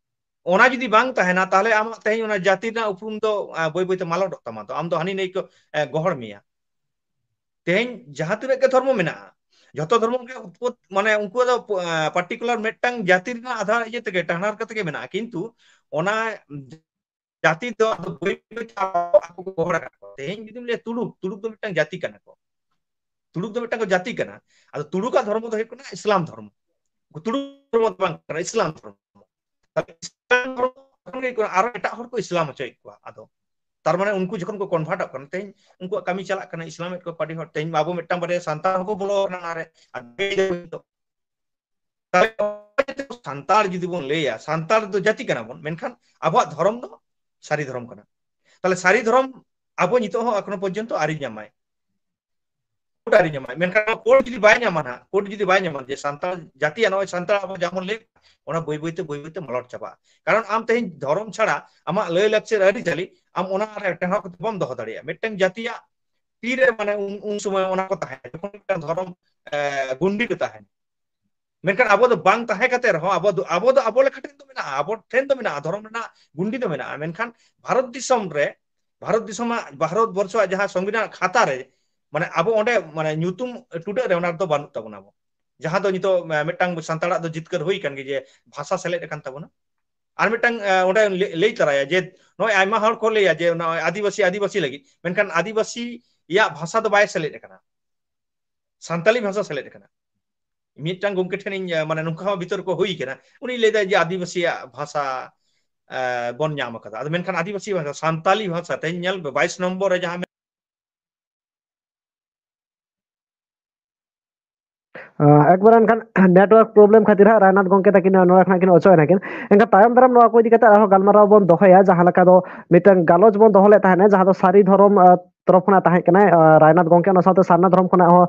ᱚᱱᱟ ᱡᱩᱫᱤ ᱵᱟᱝ ᱛᱟᱦᱮᱱᱟ, ᱛᱟᱦᱚᱞᱮ ᱟᱢᱟᱜ ᱛᱮᱦᱮᱧ ᱚᱱᱟ ᱡᱟᱹᱛᱤ ᱨᱮᱱᱟᱜ ᱩᱯᱨᱩᱢ ᱫᱚ, ᱮ, ᱵᱟᱹᱭ ᱵᱟᱹᱭᱛᱮ ᱢᱟᱞᱚᱴᱚᱜ ᱛᱟᱢᱟ᱾ ᱛᱚ ᱟᱢ ᱫᱚ ᱦᱟᱹᱱᱤ ᱱᱟᱹᱭ ᱠᱚ, ᱮ, ᱜᱚᱦᱚᱲ ᱢᱮᱭᱟ᱾ ᱛᱮᱦᱮᱧ ᱡᱟᱦᱟᱸ ᱛᱤᱱᱟᱹᱜ ᱜᱮ ᱫᱷᱚᱨᱢᱚ ᱢᱮᱱᱟᱜᱼᱟ, ᱡᱷᱚᱛᱚ ᱫᱷᱚᱨᱢᱚ ᱜᱮ ᱩᱛᱯᱚᱛ-, ᱢᱟᱱᱮ ᱩᱱᱠᱩ ᱫᱚ, ᱮ, ᱯᱟᱨᱴᱤᱠᱩᱞᱟᱨ ᱢᱤᱫᱴᱟᱝ ᱡᱟᱹᱛᱤ ᱨᱮᱱᱟᱜ ᱟᱫᱷᱟᱨ ᱤᱭᱟᱹ ᱛᱮᱜᱮ, ᱴᱟᱦᱱᱟᱨ ᱠᱟᱛᱮ ᱜᱮ ᱢᱮᱱᱟᱜᱼᱟ, ᱠᱤᱱᱛᱩ ᱚᱱᱟ ᱡᱟᱹᱛᱤ ᱫᱚ ᱟᱫᱚ ᱵᱟᱹᱭ ᱵᱟᱹᱭ ᱛᱮ ᱟᱠᱚ ᱠᱚ ᱜᱚᱦᱚᱲ ᱟᱠᱟᱫ ᱠᱚᱣᱟ᱾ ᱛᱮᱦᱮᱧ ᱡᱩᱫᱤᱢ ᱞᱟᱹᱭᱟ ᱛᱩᱲᱩᱠ, ᱛᱩᱲᱩᱠ ᱫᱚ ᱢᱤᱫᱴᱟᱝ ᱡᱟᱹᱛᱤ ᱠᱟᱱᱟ ᱠᱚ᱾ ᱛᱩᱲᱩᱠ ᱫᱚ ᱢᱤᱫᱴᱟᱝ ᱠᱚ ᱡᱟᱹᱛᱤ ᱠᱟᱱᱟ᱾ ᱟᱫᱚ ᱛᱩᱲᱩᱠᱟᱜ ᱫᱷᱚᱨᱢᱚ ᱫᱚ ᱦᱩᱭᱩᱜ ᱠᱟᱱᱟ ᱤᱥᱞᱟᱢ ᱫᱷᱚᱨᱢᱚ᱾ ᱛᱩᱲᱩᱠ ᱫᱷᱚᱨᱢᱚ ᱫᱚ ᱵᱟᱝ ᱠᱟᱱᱟ, ᱤᱥᱞᱟᱢ ᱫᱷᱚᱨᱢᱚ᱾ ᱛᱟᱦᱞᱮ ᱤᱥᱞᱟᱢ ᱫᱷᱚᱨᱢᱚ ᱠᱷᱚᱱ ᱜᱮ ᱟᱨᱚ ᱮᱴᱟᱜ ᱦᱚᱲ ᱠᱚ ᱤᱥᱞᱟᱢ ᱦᱚᱪᱚᱭᱮᱫ ᱠᱚᱣᱟ᱾ ᱟᱫᱚ ᱛᱟᱨ ᱢᱟᱱᱮ ᱩᱱᱠᱩ ᱡᱚᱠᱷᱚᱱ ᱠᱚ ᱠᱚᱱᱵᱷᱟᱨᱴᱚᱜ ᱠᱟᱱᱟ, ᱛᱮᱦᱮᱧ ᱩᱱᱠᱩᱣᱟᱜ ᱠᱟᱹᱢᱤ ᱪᱟᱞᱟᱜ ᱠᱟᱱᱟ, ᱤᱥᱞᱟᱢᱮᱫ ᱠᱚᱣᱟ ᱠᱚ ᱟᱹᱰᱤ ᱦᱚᱲ᱾ ᱛᱮᱦᱮᱧ ᱟᱵᱚ ᱢᱤᱫᱴᱟᱝ ᱵᱟᱨᱭᱟ ᱥᱟᱱᱛᱟᱲ ᱦᱚᱸᱠᱚ ᱵᱚᱞᱚ ᱠᱟᱱᱟ ᱚᱱᱟᱨᱮ᱾ ᱟᱨ ᱛᱟᱦᱞᱮ ᱥᱟᱱᱛᱟᱲ ᱡᱩᱫᱤ ᱵᱚᱱ ᱞᱟᱹᱭᱟ, ᱥᱟᱱᱛᱟᱲ ᱫᱚ ᱡᱟᱹᱛᱤ ᱠᱟᱱᱟ ᱵᱚᱱ, ᱢᱮᱱᱠᱷᱟᱱ ᱟᱵᱚᱣᱟᱜ ᱫᱷᱚᱨᱚᱢ ᱫᱚ ᱥᱟᱹᱨᱤ ᱫᱷᱚᱨᱚᱢ ᱠᱟᱱᱟ᱾ ᱛᱟᱦᱞᱮ ᱥᱟᱹᱨᱤ ᱫᱷᱚᱨᱚᱢ ᱟᱵᱚ ᱱᱤᱛᱚᱜ ᱦᱚᱸ ᱮᱠᱷᱚᱱᱳ ᱯᱚᱨᱡᱚᱱᱛᱚ ᱟᱹᱣᱨᱤ ᱧᱟᱢᱟᱭ᱾ ᱠᱳᱰ ᱟᱹᱣᱨᱤ ᱧᱟᱢᱟᱭ᱾ ᱢᱮᱱᱠᱷᱟᱱ ᱱᱚᱣᱟ ᱠᱳᱰ ᱡᱩᱫᱤ ᱵᱟᱭ ᱧᱟᱢᱟ ᱱᱟᱦᱟᱜ, ᱠᱳᱰ ᱡᱩᱫᱤ ᱵᱟᱭ ᱧᱟᱢᱟ ᱡᱮ ᱥᱟᱱᱛᱟᱲ ᱡᱟᱹᱛᱤᱭᱟᱜ, ᱱᱚᱜᱼᱚᱭ ᱥᱟᱱᱛᱟᱲ ᱟᱵᱚ ᱡᱟᱦᱟᱸ ᱵᱚᱱ ᱞᱟᱹᱭ, ᱚᱱᱟ ᱵᱟᱹᱭ ᱵᱟᱹᱭᱛᱮ, ᱵᱟᱹᱭ ᱵᱟᱹᱭᱛᱮ ᱢᱟᱞᱚᱴ ᱪᱟᱵᱟᱜᱼᱟ᱾ ᱠᱟᱨᱚᱱ ᱟᱢ ᱛᱮᱦᱮᱧ ᱫᱷᱚᱨᱚᱢ ᱪᱷᱟᱲᱟ ᱟᱢᱟᱜ ᱞᱟᱹᱭ ᱞᱟᱠᱪᱟᱨ ᱟᱹᱨᱤᱪᱟᱹᱞᱤ ᱟᱢ ᱚᱱᱟ ᱨᱮ ᱴᱮᱸᱦᱟᱣ ᱠᱟᱛᱮ ᱵᱟᱢ ᱫᱚᱦᱚ ᱫᱟᱲᱮᱭᱟᱜᱼᱟ᱾ ᱢᱤᱫᱴᱟᱝ ᱡᱟᱹᱛᱤᱭᱟᱜ ᱛᱤᱨᱮ ᱢᱟᱱᱮ ᱩᱱ, ᱩᱱ ᱥᱚᱢᱚᱭ ᱚᱱᱟ ᱠᱚ ᱛᱟᱦᱮᱸᱱᱟ, ᱡᱚᱠᱷᱚᱱ ᱢᱤᱫᱴᱟᱝ ᱫᱷᱚᱨᱚᱢ, ᱮ, ᱜᱩᱱᱰᱤ ᱠᱚ ᱛᱟᱦᱮᱸᱱᱟ᱾ ᱢᱮᱱᱠᱷᱟᱱ ᱟᱵᱚ ᱫᱚ ᱵᱟᱝ ᱛᱟᱦᱮᱸ ᱠᱟᱛᱮ ᱨᱮᱦᱚᱸ ᱟᱵᱚ ᱫᱚ ᱟᱵᱚ ᱫᱚ ᱟᱵᱚ ᱞᱮᱠᱟ ᱴᱷᱮᱱ ᱫᱚ ᱢᱮᱱᱟᱜᱼᱟ, ᱟᱵᱚ ᱴᱷᱮᱱ ᱫᱚ ᱢᱮᱱᱟᱜᱼᱟ, ᱫᱷᱚᱨᱚᱢ ᱨᱮᱱᱟᱜ ᱜᱩᱱᱰᱤ ᱫᱚ ᱢᱮᱱᱟᱜᱼᱟ᱾ ᱢᱮᱱᱠᱷᱟᱱ ᱵᱷᱟᱨᱚᱛ ᱫᱤᱥᱚᱢ ᱨᱮ, ᱵᱷᱟᱨᱚᱛ ᱫᱤᱥᱚᱢᱟᱜ, ᱵᱷᱟᱨᱚᱛ ᱵᱚᱨᱥᱚᱣᱟᱜ ᱡᱟᱦᱟᱸ ᱥᱚᱝᱵᱤᱫᱷᱟᱱ ᱠᱷᱟᱛᱟ ᱨᱮ, ᱢᱟᱱᱮ ᱟᱵᱚ ᱚᱸᱰᱮ ᱢᱟᱱᱮ ᱧᱩᱛᱩᱢ ᱴᱩᱰᱟᱹᱜ ᱨᱮ ᱚᱱᱟ ᱨᱮᱫᱚ ᱵᱟᱹᱱᱩᱜ ᱛᱟᱵᱚᱱᱟ ᱟᱵᱚ᱾ ᱡᱟᱦᱟᱸ ᱫᱚ ᱱᱤᱛᱚᱜ ᱢᱤᱫᱴᱟᱝ ᱥᱟᱱᱛᱟᱲᱟᱜ ᱫᱚ ᱡᱤᱛᱠᱟᱹᱨ ᱦᱩᱭ ᱟᱠᱟᱱ ᱜᱮ ᱡᱮ ᱵᱷᱟᱥᱟ ᱥᱮᱞᱮᱫ ᱟᱠᱟᱱ ᱛᱟᱵᱚᱱᱟ᱾ ᱟᱨ ᱢᱤᱫᱴᱟᱝ ᱚᱸᱰᱮ ᱞᱟᱹᱭ ᱛᱟᱨᱟᱭᱟ ᱡᱮ ᱱᱚᱜᱼᱚᱭ ᱟᱭᱢᱟ ᱦᱚᱲ ᱠᱚ ᱞᱟᱹᱭᱟ ᱡᱮ ᱱᱚᱜᱼᱚᱭ ᱟᱹᱫᱤᱵᱟᱹᱥᱤ ᱟᱹᱫᱤᱵᱟᱹᱥᱤ ᱞᱟᱹᱜᱤᱫ, ᱢᱮᱱᱠᱷᱟᱱ ᱟᱹᱫᱤᱵᱟᱹᱥᱤᱭᱟᱜ ᱵᱷᱟᱥᱟ ᱫᱚ ᱵᱟᱭ ᱥᱮᱞᱮᱫ ᱟᱠᱟᱱᱟ, ᱥᱟᱱᱛᱟᱞᱤ ᱵᱷᱟᱥᱟ ᱥᱮᱞᱮᱫ ᱟᱠᱟᱱᱟ᱾ ᱢᱤᱫᱴᱟᱝ ᱜᱚᱢᱠᱮ ᱴᱷᱮᱱᱤᱧ ᱢᱟᱱᱮ ᱱᱚᱝᱠᱟ ᱦᱚᱸ ᱵᱤᱛᱚᱨᱠᱚ ᱦᱩᱭ ᱠᱟᱱᱟ, ᱩᱱᱤ ᱞᱟᱹᱭᱫᱟᱭ ᱡᱮ ᱟᱹᱫᱤᱵᱟᱹᱥᱤᱭᱟᱜ ᱵᱷᱟᱥᱟ ᱵᱚᱱ ᱧᱟᱢ ᱟᱠᱟᱫᱟ᱾ ᱟᱫᱚ ᱢᱮᱱᱠᱷᱟᱱ ᱟᱹᱫᱤᱵᱟᱹᱥᱤ ᱵᱷᱟᱥᱟ, ᱥᱟᱱᱛᱟᱞᱤ ᱵᱷᱟᱥᱟ, ᱛᱮᱦᱮᱧ ᱧᱮᱞ ᱯᱮ ᱵᱟᱭᱤᱥ ᱱᱚᱢᱵᱚᱨ ᱨᱮ ᱡᱟᱦᱟᱸ ᱮᱠᱵᱟᱨ ᱮᱱᱠᱷᱟᱱ network problem ᱠᱷᱟᱹᱛᱤᱨ ᱦᱟᱸᱜ ᱨᱟᱭᱱᱟᱛᱷ ᱜᱚᱢᱠᱮ ᱛᱟᱹᱠᱤᱱ ᱱᱚᱰᱮ ᱠᱷᱚᱱᱟᱜ ᱠᱤᱱ ᱚᱪᱚᱜ ᱮᱱᱟ ᱠᱤᱱ᱾ ᱮᱱᱠᱷᱟᱱ ᱛᱟᱭᱚᱢ ᱫᱟᱨᱟᱢ ᱱᱚᱣᱟ ᱠᱚ ᱤᱫᱤ ᱠᱟᱛᱮ ᱟᱨᱦᱚᱸ ᱜᱟᱞᱢᱟᱨᱟᱣ ᱵᱚᱱ ᱫᱚᱦᱚᱭᱟ, ᱡᱟᱦᱟᱸ ᱞᱮᱠᱟ ᱫᱚ ᱢᱤᱫᱴᱟᱝ ᱜᱟᱞᱚᱪ ᱵᱚᱱ ᱫᱚᱦᱚ ᱞᱮᱫ ᱛᱟᱦᱮᱸᱱᱟ, ᱡᱟᱦᱟᱸ ᱫᱚ ᱥᱟᱹᱨᱤ ᱫᱷᱚᱨᱚᱢ ᱛᱚᱨᱚᱯ ᱠᱷᱚᱱᱟᱜ ᱛᱟᱦᱮᱸ ᱠᱟᱱᱟᱭ ᱨᱟᱭᱱᱟᱛᱷ ᱜᱚᱢᱠᱮ, ᱚᱱᱟ ᱥᱟᱶᱛᱮ ᱥᱟᱨᱱᱟ ᱫᱷᱚᱨᱚᱢ ᱠᱷᱚᱱᱟᱜ ᱦᱚᱸ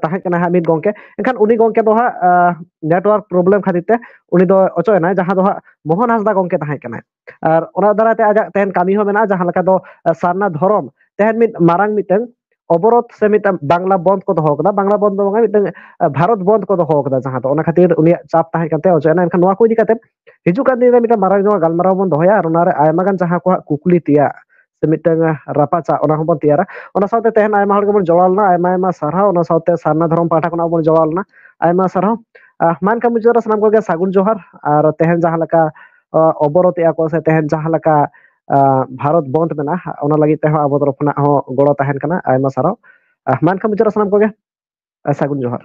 ᱛᱟᱦᱮᱸ ᱠᱟᱱᱟᱭ ᱦᱟᱸᱜ ᱢᱤᱫ ᱜᱚᱢᱠᱮ᱾ ᱮᱱᱠᱷᱟᱱ ᱩᱱᱤ ᱜᱚᱢᱠᱮ ᱫᱚ ᱦᱟᱸᱜ network problem ᱠᱷᱟᱹᱛᱤᱨ ᱛᱮ ᱩᱱᱤ ᱫᱚ ᱚᱪᱚᱜ ᱮᱱᱟᱭ, ᱡᱟᱦᱟᱸ ᱫᱚ ᱦᱟᱸᱜ ᱢᱳᱦᱚᱱ ᱦᱟᱸᱥᱫᱟ ᱜᱚᱢᱠᱮ ᱛᱟᱦᱮᱸ ᱠᱟᱱᱟᱭ᱾ ᱟᱨ ᱚᱱᱟ ᱫᱟᱨᱟᱭ ᱛᱮ ᱟᱡᱟᱜ ᱛᱮᱦᱮᱧ ᱠᱟᱹᱢᱤ ᱦᱚᱸ ᱢᱮᱱᱟᱜᱼᱟ, ᱡᱟᱦᱟᱸ ᱞᱮᱠᱟ ᱫᱚ ᱥᱟᱨᱱᱟ ᱫᱷᱚᱨᱚᱢ ᱛᱮᱦᱮᱧ ᱢᱤᱫ ᱢᱟᱨᱟᱝ ᱢᱤᱫᱴᱟᱝ ᱚᱵᱚᱨᱳᱫᱷ ᱥᱮ ᱢᱤᱫᱴᱟᱝ ᱵᱟᱝᱞᱟ ᱵᱚᱱᱫᱷ ᱠᱚ ᱫᱚᱦᱚ ᱠᱟᱫᱟ, ᱵᱟᱝᱞᱟ ᱵᱚᱱᱫᱷ ᱫᱚ ᱵᱟᱝᱟ, ᱢᱤᱫᱴᱟᱝ ᱵᱷᱟᱨᱚᱛ ᱵᱚᱱᱫᱷ ᱠᱚ ᱫᱚᱦᱚ ᱠᱟᱫᱟ, ᱡᱟᱦᱟᱸ ᱫᱚ ᱚᱱᱟ ᱠᱷᱟᱹᱛᱤᱨ ᱩᱱᱤᱭᱟᱜ ᱪᱟᱯ ᱛᱟᱦᱮᱸ ᱠᱟᱱ ᱛᱟᱭᱟ ᱚᱪᱚᱜ ᱮᱱᱟ᱾ ᱮᱱᱠᱷᱟᱱ ᱱᱚᱣᱟ ᱠᱚ ᱤᱫᱤ ᱠᱟᱛᱮ ᱦᱤᱡᱩᱜ ᱠᱟᱱ ᱫᱤᱱ ᱨᱮ ᱢᱤᱫᱴᱟᱝ ᱢᱟᱨᱟᱝ ᱧᱚᱜ ᱜᱟᱞᱢᱟᱨᱟᱣ ᱵᱚᱱ ᱫᱚᱦᱚᱭᱟ ᱟᱨ ᱚᱱᱟᱨᱮ ᱟᱭᱢᱟ ᱜᱟᱱ ᱡᱟᱦᱟᱸ ᱠᱚ ᱦᱟᱸᱜ ᱠᱩᱠᱞᱤ ᱛᱮᱭᱟᱜ ᱥᱮ ᱢᱤᱫᱴᱟᱝ ᱨᱟᱯᱟᱪᱟᱜ, ᱚᱱᱟ ᱦᱚᱸᱵᱚᱱ ᱛᱮᱭᱟᱨᱟ᱾ ᱚᱱᱟ ᱥᱟᱶᱛᱮ ᱛᱮᱦᱮᱧ ᱟᱭᱢᱟ ᱦᱚᱲ ᱜᱮᱵᱚᱱ ᱡᱚᱲᱟᱣ ᱞᱮᱱᱟ, ᱟᱭᱢᱟ ᱟᱭᱢᱟ ᱥᱟᱨᱦᱟᱣ᱾ ᱚᱱᱟ ᱥᱟᱶᱛᱮ ᱥᱟᱨᱱᱟ ᱫᱷᱚᱨᱚᱢ ᱯᱟᱦᱴᱟ ᱠᱷᱚᱱᱟᱜ ᱵᱚᱱ ᱡᱚᱲᱟᱣ ᱞᱮᱱᱟ, ᱟᱭᱢᱟ ᱥᱟᱨᱦᱟᱣ᱾ ᱢᱟ ᱮᱱᱠᱷᱟᱱ ᱢᱩᱪᱟᱹᱫ ᱨᱮ ᱥᱟᱱᱟᱢ ᱠᱚᱜᱮ ᱥᱟᱹᱜᱩᱱ ᱡᱚᱦᱟᱨ᱾ ᱟᱨ ᱛᱮᱦᱮᱧ ᱡᱟᱦᱟᱸ ᱞᱮᱠᱟ ᱚᱵᱚᱨᱳᱫᱷ ᱮᱫᱟ ᱠᱚ ᱥᱮ ᱛᱮᱦᱮᱧ ᱡᱟᱦᱟᱸ ᱞᱮᱠᱟ ᱵᱷᱟᱨᱚᱛ ᱵᱚᱱᱫᱷ ᱢᱮᱱᱟᱜᱼᱟ, ᱚᱱᱟ ᱞᱟᱹᱜᱤᱫ ᱛᱮᱦᱚᱸ ᱟᱵᱚ ᱛᱚᱨᱚᱯ ᱠᱷᱚᱱᱟᱜ ᱦᱚᱸ ᱜᱚᱲᱚ ᱛᱟᱦᱮᱱ ᱠᱟᱱᱟ᱾ ᱟᱭᱢᱟ ᱥᱟᱨᱦᱟᱣ᱾ ᱢᱟ ᱮᱱᱠᱷᱟᱱ ᱢᱩᱪᱟᱹᱫ ᱨᱮ ᱥᱟᱱᱟᱢ ᱠᱚᱜᱮ ᱥᱟᱹᱜᱩᱱ ᱡᱚᱦᱟᱨ᱾